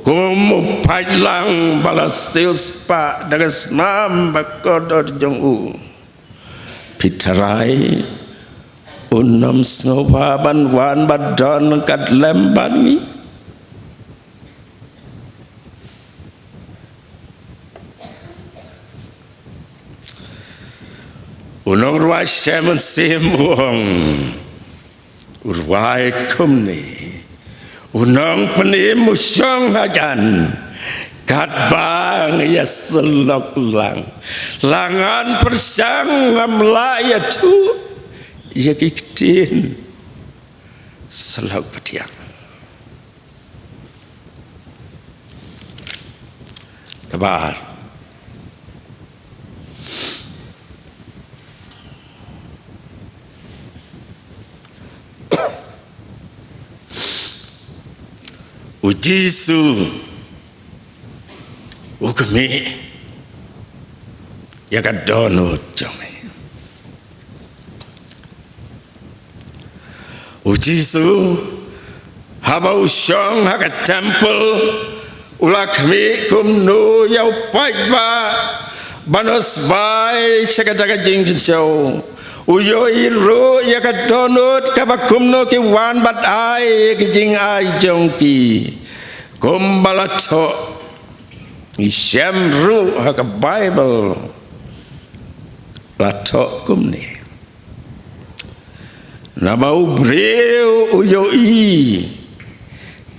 kum u paidlang ba la siewspah da ka snam ba kordor jong u. Phi tharai un ym sngewbha ban wan bad don ryngkat lem bad ngi? U nongrwai Shem Mynsiem u ong, u rwai kumne: U Nongpynim u shong hajan, katba ngi ïasyllok lang, la ngan pyrshang ngam lah ïathuh ïa ki ktien syllok ba thiang. Kaba ar. U Jisu u khmih ïa ka dohnud jong me. U Jisu haba u shong ha ka temple u la khmih kumno ïa u paidbah ba nongsbai sha kata ka jingjingsiew. U ïohi ruh ïa ka dohnud kaba kumno ki wan bad ai ki jingai jong ki. Kumba la thoh, ngi shem ruh ha ka Baibl la thoh kumne. Naba u briew u ïohi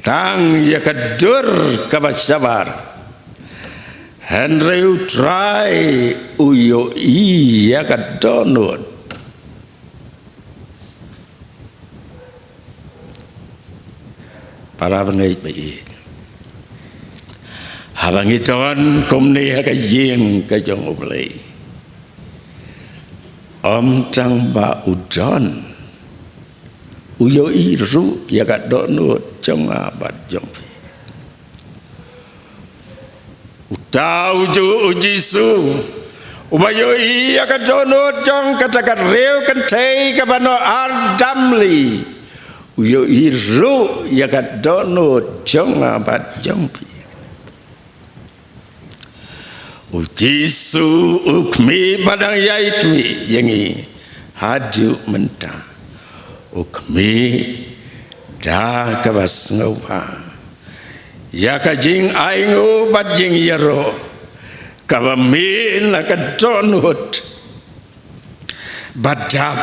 tang ïa ka dur kaba shabar, hynrei u Trai u ïohi ïa ka dohnud. Para bangeit ba ïeit, haba ngi don kumne ha ka ïing ka jong U Blei, ym tang ba u don, u ïohi ruh ïa ka dohnud jong nga bad jong phi. Uta u juh u Jisu uba ïohi ïa ka dohnud jong kata ka riew kynthei kaba noh ar damli, u ïohi ruh ïa ka dohnud jong nga bad jong phi. U Jisu u khmih ba dang ïai khmih ïa ngi haduh mynta. U khmih da kaba sngewbha ïa ka jingainguh bad jingïaroh kaba mih na ka dohnud, ba dap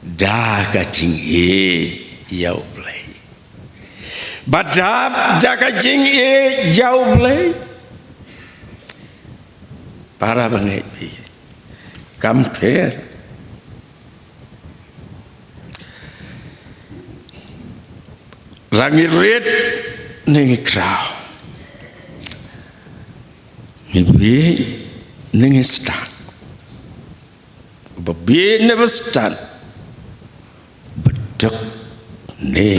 da ka jingïeit ïa U Blei. Ba dap da ka jingïeit ïa U Blei. Para bangeit, kam pher. La ngi rit ne ngi khraw, ngi bieit ne ngi stad. Uba bieit ne ba stad, uba duk ne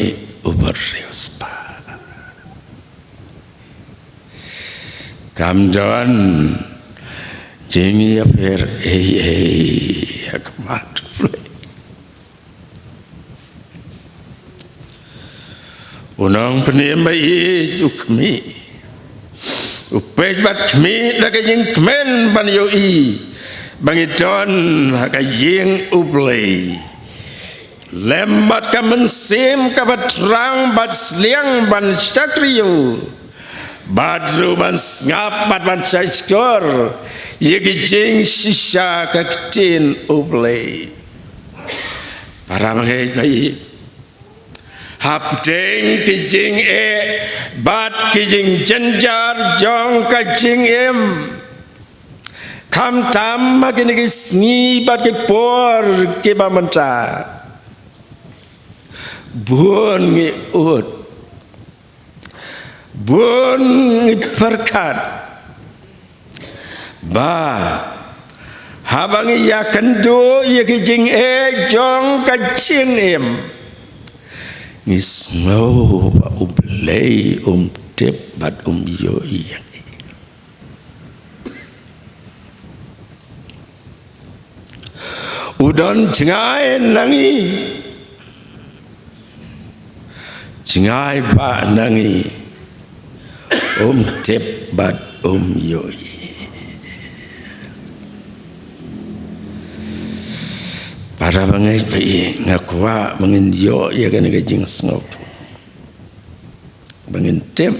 uba riewspah. Kam don jingïapher ei ei ha khmat U Blei. U nongpynim ba ïeit u khmih, u peit bad khmih da ka jingkmen ban ïohi ba ngi don ha ka ïing U Blei, lem bad ka mynsiem kaba thrang bad sliang ban shakri ïa u, bad ruh ban sngap bad ban shahshkor ïa ki jingshisha ka ktien U Blei. Para bangeit ba ïeit, hapdeng ki jingeh bad ki jingjynjar jong ka jingim, khamtam ha kine ki sngi bad ki por kiba mynta, bun ngi ud, bun ngi pyrkhat ba haba ngi ïakynduh ïa ki jingeh jong ka jingim, ngi sngew ba U Blei um tip bad um ïohi ïa ngi. U don jngai na ngi, jngai ba na ngi, um tip bad um ïohi. Para bangeit ba ïeit, nga kwah ba ngin ïoh ïa kane ka jingsngewthuh, ba ngin tip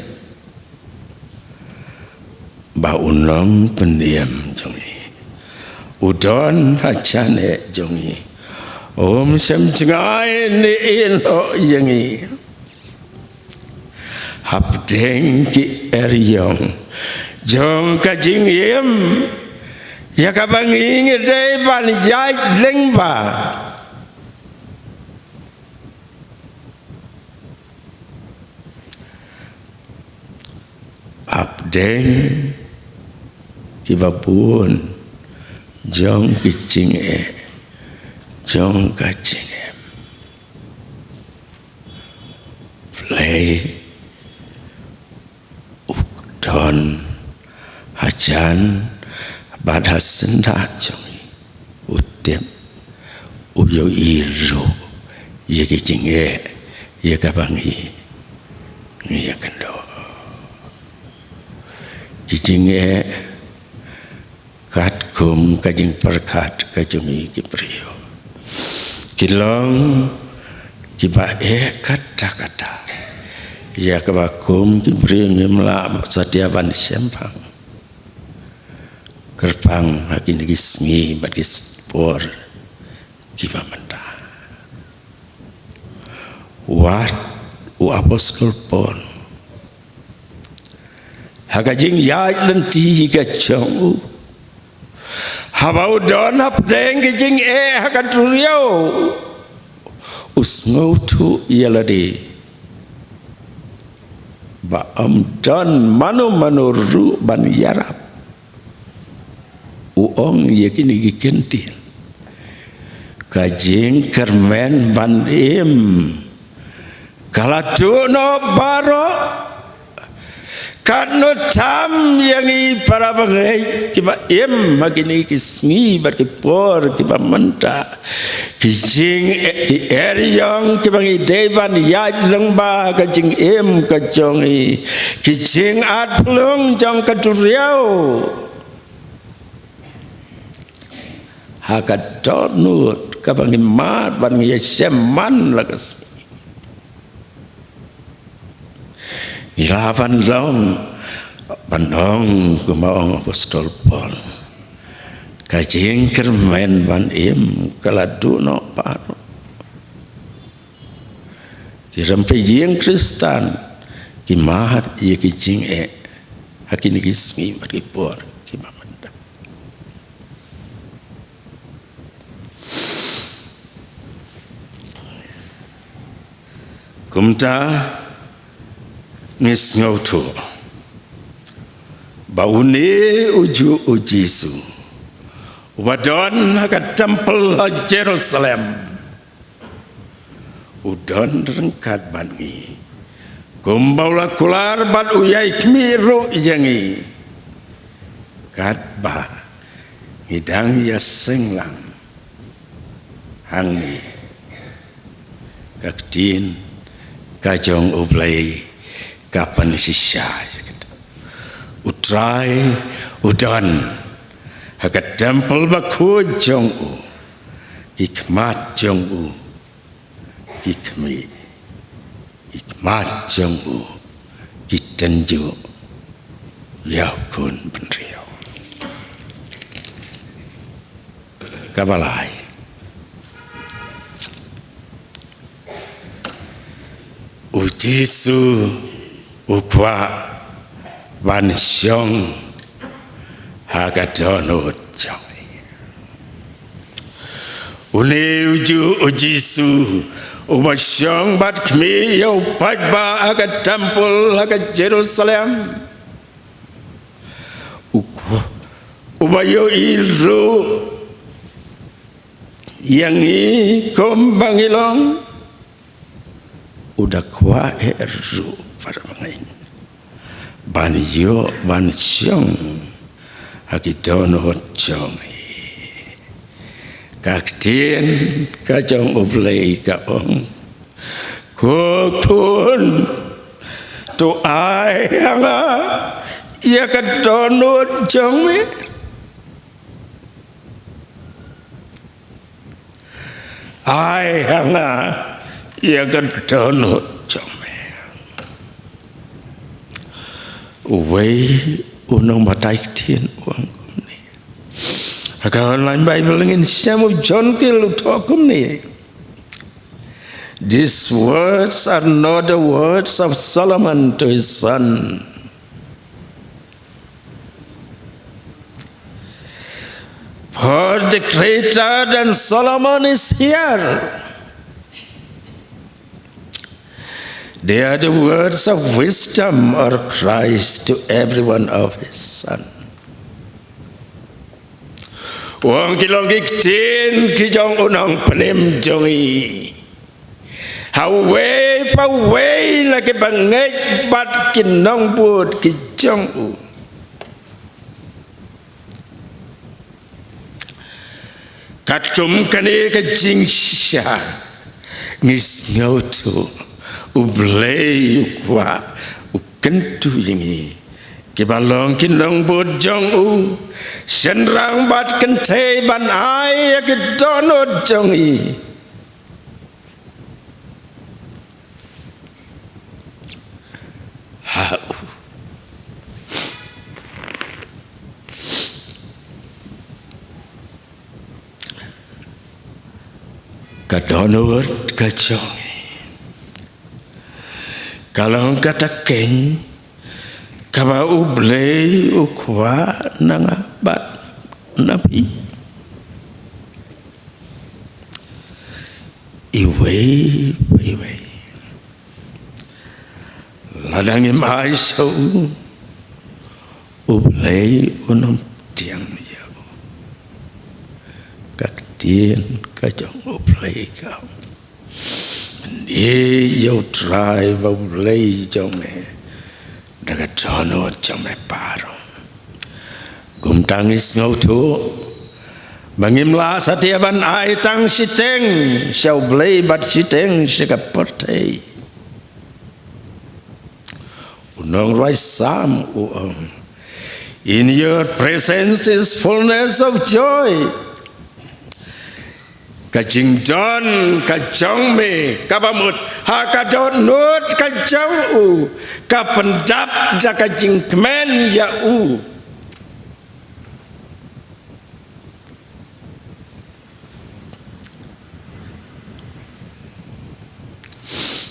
ba u nongpynim jong ngi u don ha jngai jong ngi, um shym jngai ne ïehnoh ïa ngi. Hapdeng ki eriong jong ka jingim ïa kaba ngi ngi dei ban ïaid lyngba. Hap Deng kiba bun jong ki jingeh jong ka jingim. Blei u don hajan bad ha syndah jong ngi, u tip, u ïohi ruh ïa ki jingeh ïa kaba ngi, ngi ïakynduh. Ki jingeh katkum ka jingpyrkhat ka jong ngi ki briew, ki long kiba eh katta katta, ïa kaba kum ki briew ngim lah satia ban shemphang kyrpang ha kine ki sngi bad ki por kiba mynta. Wat u apostol Paul ha ka jingïaid lynti ka jong u, haba u don hapdeng ka jingeh ha ka duriaw, u sngewthuh ïa lade ba ym don mano mano ruh ban ïarap. U ong ïa kine ki kyntien, ka jingkyrmen ban im ka la duh noh baroh. Katno tam ïa ngi para bangeit kiba im ha kine ki sngi bad ki por kiba mynta, ki jing, ki eriong kiba ngi dei ban ïaid lyngba ka jingim ka jong ngi, ki jingat phlung jong ka duriaw ha ka dohnud kaba ngi mad ban ngi ïashem man la ka sngi. Ngi lah ban long, ban ong kumba ong apostol Paul, ka jingkyrmen ban im ka la duh noh baroh. Ki rympei jong Khristan ki mad ïa ki jingeh ha kine ki sngi bad ki por kiba mynta. Kumta ngi sngewthuh ba une u juh u Jisu uba don ha ka templ ha Jerusalem u don ryngkat bad ngi, kumba u la kular bad u ïai khmih ruh ïa ngi katba ngi dang ïaseng lang hangne. Ka ktien ka jong U Blei ka pynshisha ïa kata. U Trai u don ha ka templ bakhuid jong u, ki khmat jong u ki khmih, ki khmat jong u ki tynjuh ïa u khun bynriew. Kaba lai, u Jisu u kwah ban shong ha ka dohnud jong ngi. Une u juh u Jisu uba shong bad khmih ïa u paidbah ha ka templ ha ka Jerusalem, u, uba ïohi ruh ïa ngi kumba ngi long, u da kwah eh ruh para bangeit ban ïoh ban shong ha ki dohnud jong ngi. Ka ktien ka jong U Blei ka ong, ko khun, to ai ha nga ïa ka dohnud jong me. Ai ha nga ïa ka dohnud jong me. Uwei u nongbatai ktien u ong kumne. Ha ka online Bible ngin shem u John Gill u thoh kumne. These words are not the words of Solomon to his son. For the greater than Solomon is here. They are the words of wisdom or Christ to every one of his son. U ong ki long ki ktien ki jong u nongpynim jong ngi ha uwei pa uwei na ki bangeit bad ki nongbud ki jong u. Katkum kane ka jingshisha ngi sngewthuh U Blei u kwah u kyntu ïa ngi kiba long ki nongbud jong u, shynrang bad kynthei ban ai ïa ki dohnud jong ngi ha u. Ka dohnud ka jong ngi ka long kata keiñ kaba U Blei u kwah na nga bad na phi. Iwei pa iwei, lada ngim ai sha u, U Blei un ym pdiang ïa u. Ka ktien ka jong U Blei ka ong, ïa U Trai ba U Blei jong me da ka dohnud jong me baroh. Kumta ngi sngewthuh ba ngim lah satia ban ai tang shiteng sha U Blei bad shiteng sha ka pyrthei. U nongrwai Salm u ong, "In your presence is fullness of joy." Ka jingdon ka jong me kaba mut ha ka dohnud ka jong u ka pyndap da ka jingkmen ïa u.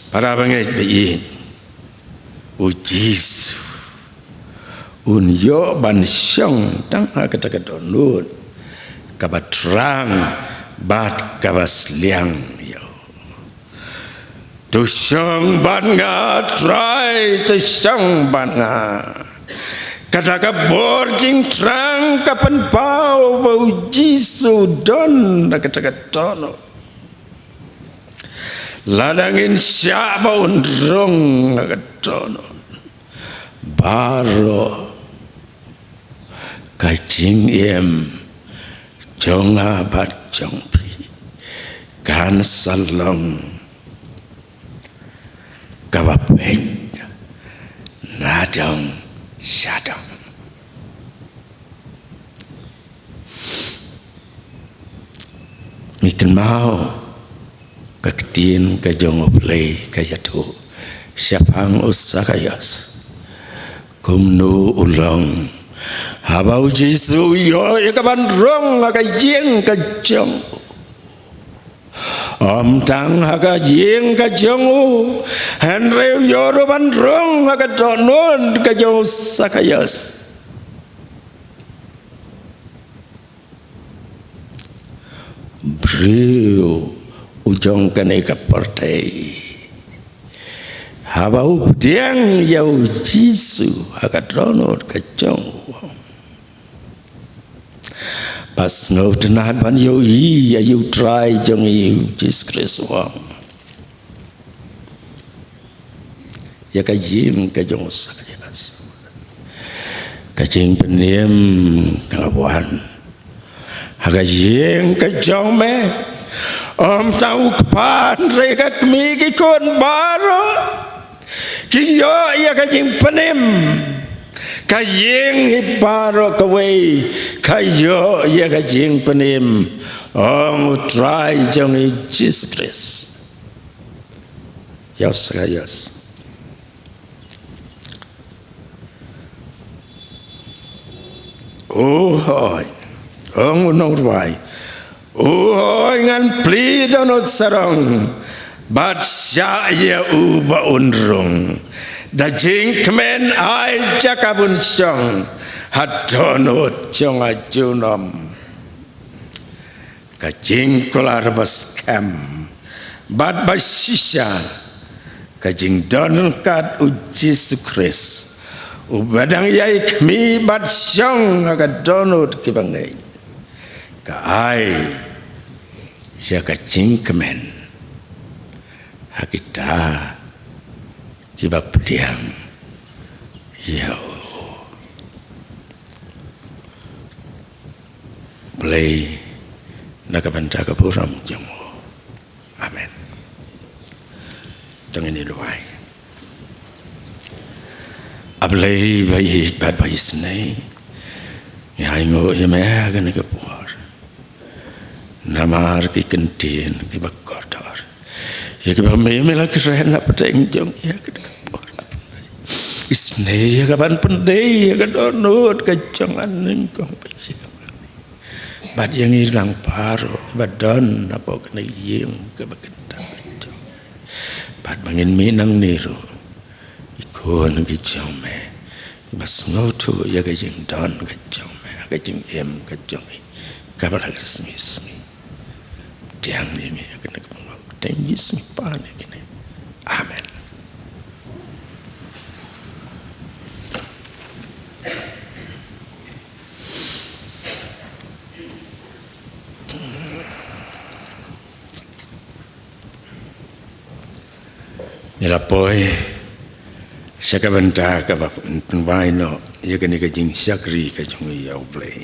Para bangeit ba ïeit, U Jisu un ïoh ban shong tang ha kata ka dohnud kaba thrang bad kaba sliang ïa u. To shong bad nga Trai, to shong bad nga. Kata ka bor jingthrang ka pynpaw ba U Jisu don ha kata ka dohnud. Lada ngin shah ba un rung ha ka dohnud, baroh ka jingim jong nga bad jong phi kan sa long kaba peit na dong sha dong. Ngi kynmaw ka ktien ka jong U Blei ka ïathuh shaphang u Sakaios, kumno u long haba U Jisu u ïoh ïa ka ban rung ha ka ïing ka jong u. Ym tang ha ka ïing ka jong u, hynrei u ïoh ruh ban rung ha ka dohnud ka jong u Sakaios. Briew u jong kane ka pyrthei, haba u pdiang ïa U Jisu ha ka dohnud ka jong u, ba sngewtynnat ban ïohi ïa U Trai jong ngi U Jisu Khrist u ong ïa ka ïing ka jong u Sakaios, ka jingpynim ka la wan ha ka ïing ka jong me. Ym tang u kpa hynrei ka kmie ki khun baroh ki ïoh ïa ka jingpynim. Ka ïing hi baroh kawei ka ïoh ïa ka jingpynim, ong U Trai jong ngi Jisu Khrist ïa u Sakaios. O hooid, ong u nongrwai, o hooid, ngan plie dohnud sarong bad shah ïa u ba un rung da jingkmen ai jaka bun shong ha dohnud jong nga junom. Ka jingkular ba skhem bad ba shisha da jingdon ryngkat u Jisu Khrist, uba dang ïai khmih bad shong ha ka dohnud kiba ngeit, ka ai ïa ka jingkmen ha kita kiba pdiang ïa u. Blei na ka bynta ka burom jong u. Amen. To ngin ïa duwai. A Blei ba ïeit bad ba isynei, ngi ainguh ïa me ha kane ka por namar ki kyntien kiba kordor ïa kiba me me la kren hapdeng jong ngi ha kane ka por. Isynei ïa ka ban pyndei ïa ka dohnud ka jong nga nyngkong ba ïeit. Bad ïa ngi lang baroh ba don hapoh kane ka ïing kaba kyntang ka jong. Bad ba ngin mih nangne ruh, ki khun ki jong me, ba sngewthuh ïa ka jingdon ka jong me, ka jingim ka jong ngi kaba la ka sngi sngi. Pdiang ïa ngi ha kane ka bynta, pdiang ïa ngi ha kane. Amen. Ngi la poi sha ka bynta kaba pynwai noh ïa kane ka jingshakri ka jong ngi ïa U Blei.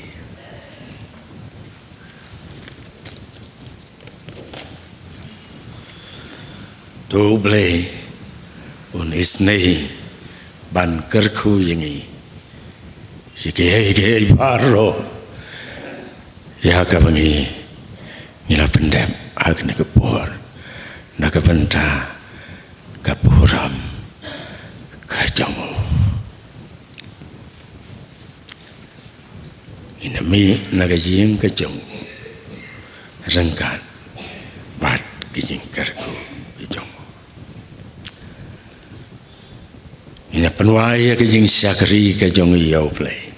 To U Blei un isynei ban kyrkhu ïa ngi ïa kiei kiei baroh ïa kaba ngi, ngi la pyndep ha kane ka por na ka bynta ka burom ka jong u. Ngin ym mih na ka ïing ka jong u ryngkat bad ka jingkyrkhu ka jong u. Ngin ïa pynwai ïa ka jingshakri ka jong u ïa U Blei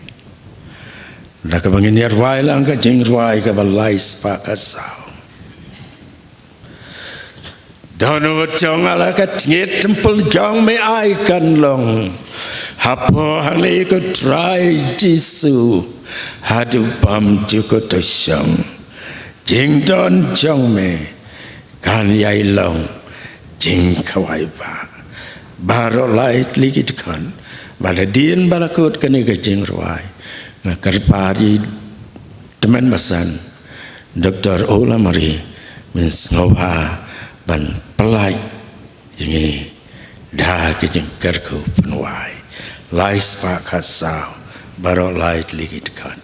da kaba ngin ïa rwai lang ka jingrwai kaba lai spah ka saw. Dohnud jong nga la ka tngi, templ jong me ai kan long hapoh hangne, ko Trai Jisu, haduh bym ju kut to shong. Jingdon jong me kan ïai long jingkhawai ba. Baroh lai tylli ki dkhot ba la dien ba la kut kane ka jingrwai, nga kyrpad ïa i tymmen basan Doktor Ola Marie, men sngewbha ban pyllait ïa ngi da ka jingkyrkhu pynwai. Lai spah ka saw, baroh lai tylli ki dkhot.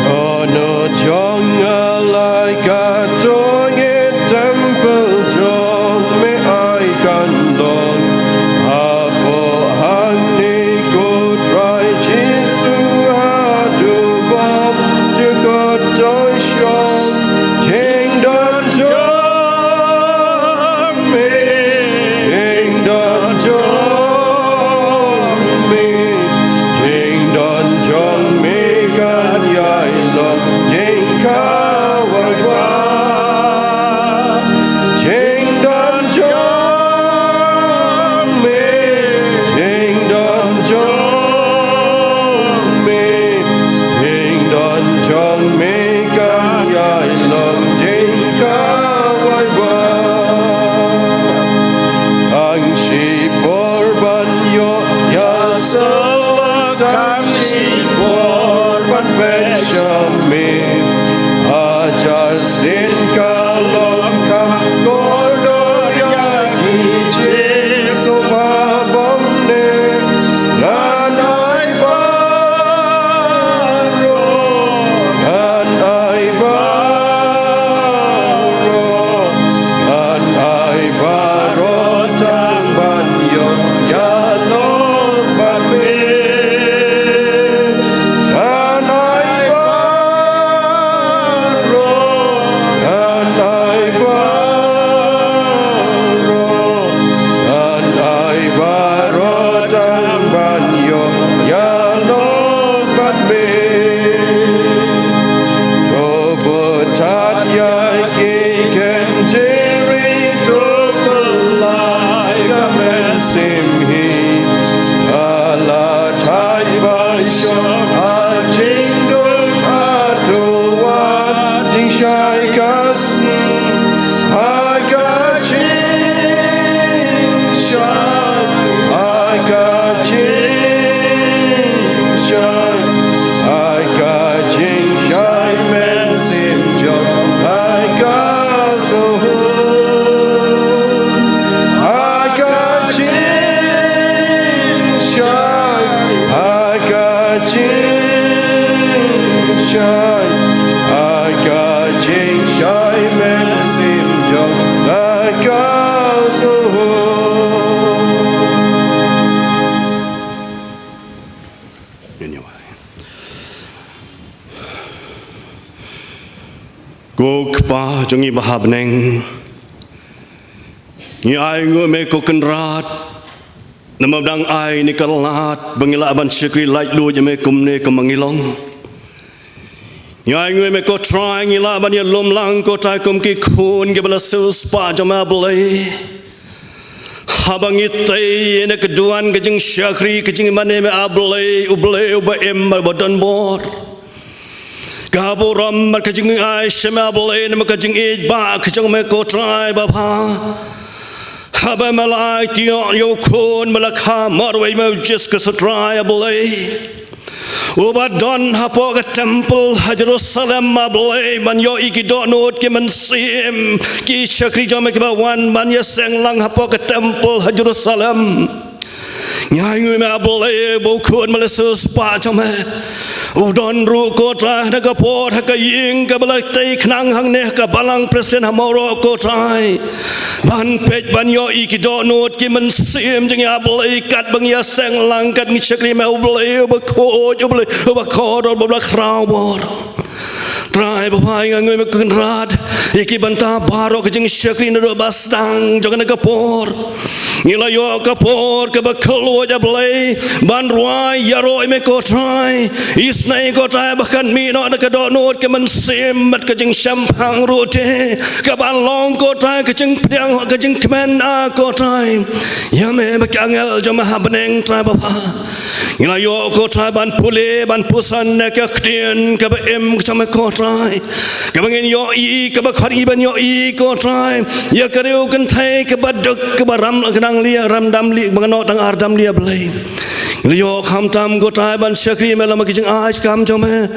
Dohnud jong nga la ka tngi, templ jong me ai kan long hapoh hangne, ko Trai Jisu, haduh bym ju kut to shong. Jingdon jong me, jingdon jong me, jingdon jong me kan ïai long jingkhawai ba. Jingdon jong me, jingdon jong me, jingdon jong me kan ïai long jingkhawai ba. Tang shipor ban ïoh ïasaid, tang shipor ban peit sha me. Hajar sien ka long ka kordor ïa ki jingsngewbha bymdei. Ngan ai baroh, ngan ai baroh, ngan ai baroh tang ban ïoh ïalong bad me. Ngan ai baroh, Shai Kasten, ha ka jingshai, ha ka jingshai, ha ka jingshai mynsiem jong, ha ka suhu, ha ka jingshai, ha ka jingshai, ha ka jingshai mynsiem jong, ha ka suhu. Ko Kpa jong ngi ba ha bneng, ngi ainguh ïa me ko Kynrad, namar ba dang ai ïa ka lad ba ngi lah ban shakri laitluid ïa me kumne kumba ngi long. Ngi ainguh ïa me ko Trai, ngi lah ban ïalum lang ko Trai kum ki khun kiba la siewspah jong me A Blei. Haba ngi tei ïa ka duwan ka jingshakri ka jingmane me A Blei, U Blei uba im bad uba don bor. Ka burom bad ka jingai sha me A Blei namar ka jingïeit ba ka jong me ko Trai babha. Haba me la ai tiok ïa u khun ba la kha marwei me, u Jisu Khrist Trai A Blei, uba don hapoh ka templ ha Jerusalem A Blei, ban ïoh ïa ki dohnud ki mynsiem ki shakri jong me kiba wan ban ïaseng lang hapoh ka templ ha Jerusalem. Ngi ainguh ïa me A Blei ba u khun ba la siewspah jong me u don ruh ko Trai ha ka por ha ka ïing kaba la tei khnang hangne ha ka balang Presbyterian ha Mawroh ko Trai, ban peit ban ïoh ïa ki dohnud ki mynsiem jong ngi A Blei, katba ngi ïaseng lang, kat ngi shakri me U Blei uba khuid, U Blei uba kordor, uba la khraw bor. Trai babha, ngi ainguh ïa me ko Kynrad ïa ki bynta baroh ka jingshakri naduh ba sdang jong kane ka por. Ngi la ïoh ka por kaba khlaiñ A Blei ban rwai ïaroh ïa me ko Trai. Isynei ko Trai ba kan mih noh da ka dohnud ka mynsiem bad ka jingshemphang ruh te, kaban long ko Trai ka jingpdiang, ka jingkmen na ko Trai ïa me bad ki angel jong me ha bneng Trai babha. Ngi la ïoh ko Trai ban pule ban puson na ka ktien kaba im ka jong me ko Trai, kaba ngin ïohi, kaba khot ngi ban ïohi ko Trai ïa ka riew kynthei kaba duk kaba ram ka dang lieh, ram dam lieh, ba nga noh tang ar dam lieh A Blei. Ngi la ïoh khamtam ko Trai ban shakri me lem bad ki jingai kam jong me,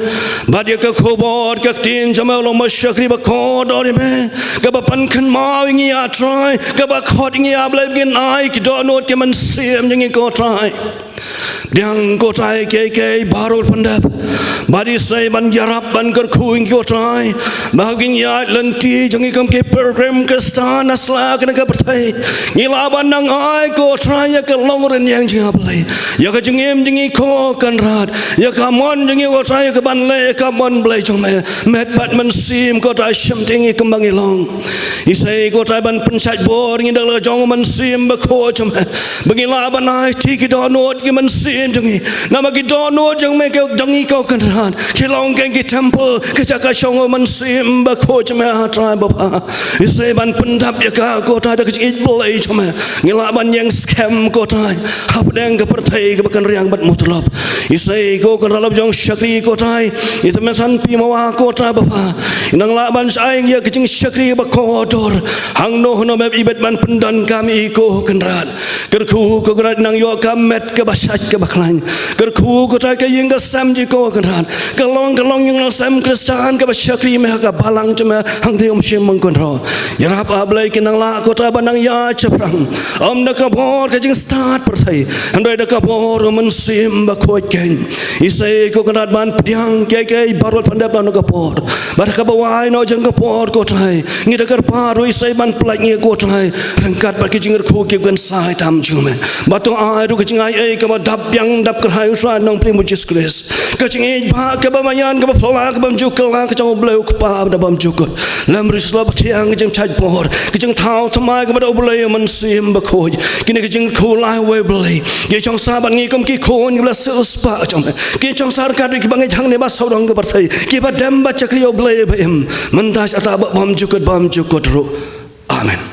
bad ïa ka khubor ka ktien jong me long ba shakri ba kordor ïa me, kaba pynkynmaw ïa ngi A Trai, kaba khot ïa ngi A Blei ba ngin ai ki dohnud ki mynsiem jong ngi ko Trai. Pdiang ko Trai kiei kiei baroh pyndep. Bad isynei ban ïarap ban kyrkhu ïa ngi ko Trai ba ha ka jingïaid lynti jong ngi kum ki pilgrim Khristan na sla kane ka pyrthei, ngi lah ban nang ai ko Trai ïa ka longrynieng jong ngi A Blei, ïa ka jingim jong ngi ko Kynrad, ïa ka mon jong ngi ko Trai ïa ka ban leh ïa ka mon Blei jong me. Met bad mynsiem ko Trai shim ïa ngi kumba ngi long. Isynei ko Trai ban pynshait bor ïa ngi da la ka jong u Mynsiem Bakhuid jong me, ba ngi lah ban aiti ki dohnud ki mynsiem jong ngi. Namar ki dohnud jong me, ki jong ngi ko Kynrad, ki long kein ki templ, ki jaka shong u Mynsiem Bakhuid jong me A Trai babha. Isynei ban pyndap ïa ka ko Trai da ka jingïeit Blei jong me, ngi lah ban ïeng skhem ko Trai hapdeng ka pyrthei kaba kynriang bad mutlop. Isynei ko Kynrad la jong shakri ko Trai, ïa i Tymmen Sanpyrwa ko Trai babha, i nang lah ban shai ïa ka jingshakri ba kordor. Hangno hangno me i bit ban pyndonkam ïa i ko Kynrad. Kyrkhu ko Kynrad i nang ïoh ka met kaba shait kaba khlaiñ. Kyrkhu ko Trai ka ïing ka sem jong i ko Kynrad, ka long ka long ïing ka sem Khristan kaba shakri me ha ka balang jong me hangtei um shim mang kynroh. Ïarap A Blei ki nang lah ko Trai ban nang ïaid shaphrang, ym da ka bor ka jingstad pyrthei, hynrei da ka bor u Mynsiem Bakhuid kein. Isynei ko Kynrad ban pdiang kiei kiei baroh pyndep na ka por. Bad ha kaba wai noh jong ka por ko Trai, ngi da kyrpad ruh isynei ban pynlait ngi ko Trai ryngkat bad ki jingkyrkhu ki kynsai tam jong me. Bad to ai ruh ka jingai ei kaba dap biang dap kyrhai U Trai Nongpynim U Jisu Khrist, ka jingïeit ba kaba maïan kaba phylla kaba bymjukut ka jong U Blei U Kpa ba bymjukut, lem ruh sla ba thiang ka jingshait bor, ka jingthaw thymmai kaba da U Blei U Mynsiem Bakhuid. Kine ki jingkyrkhu la wei Blei, ki jong sa bad ngi kum ki khun kiba la siewspah jong me, ki jong sa ryngkat kiba ngi jong ne ba sawdong ka pyrthei, kiba dem ba shakri ïa U Blei ba im mynta sha ta ba bymjukut bymjukut ruh. Amen.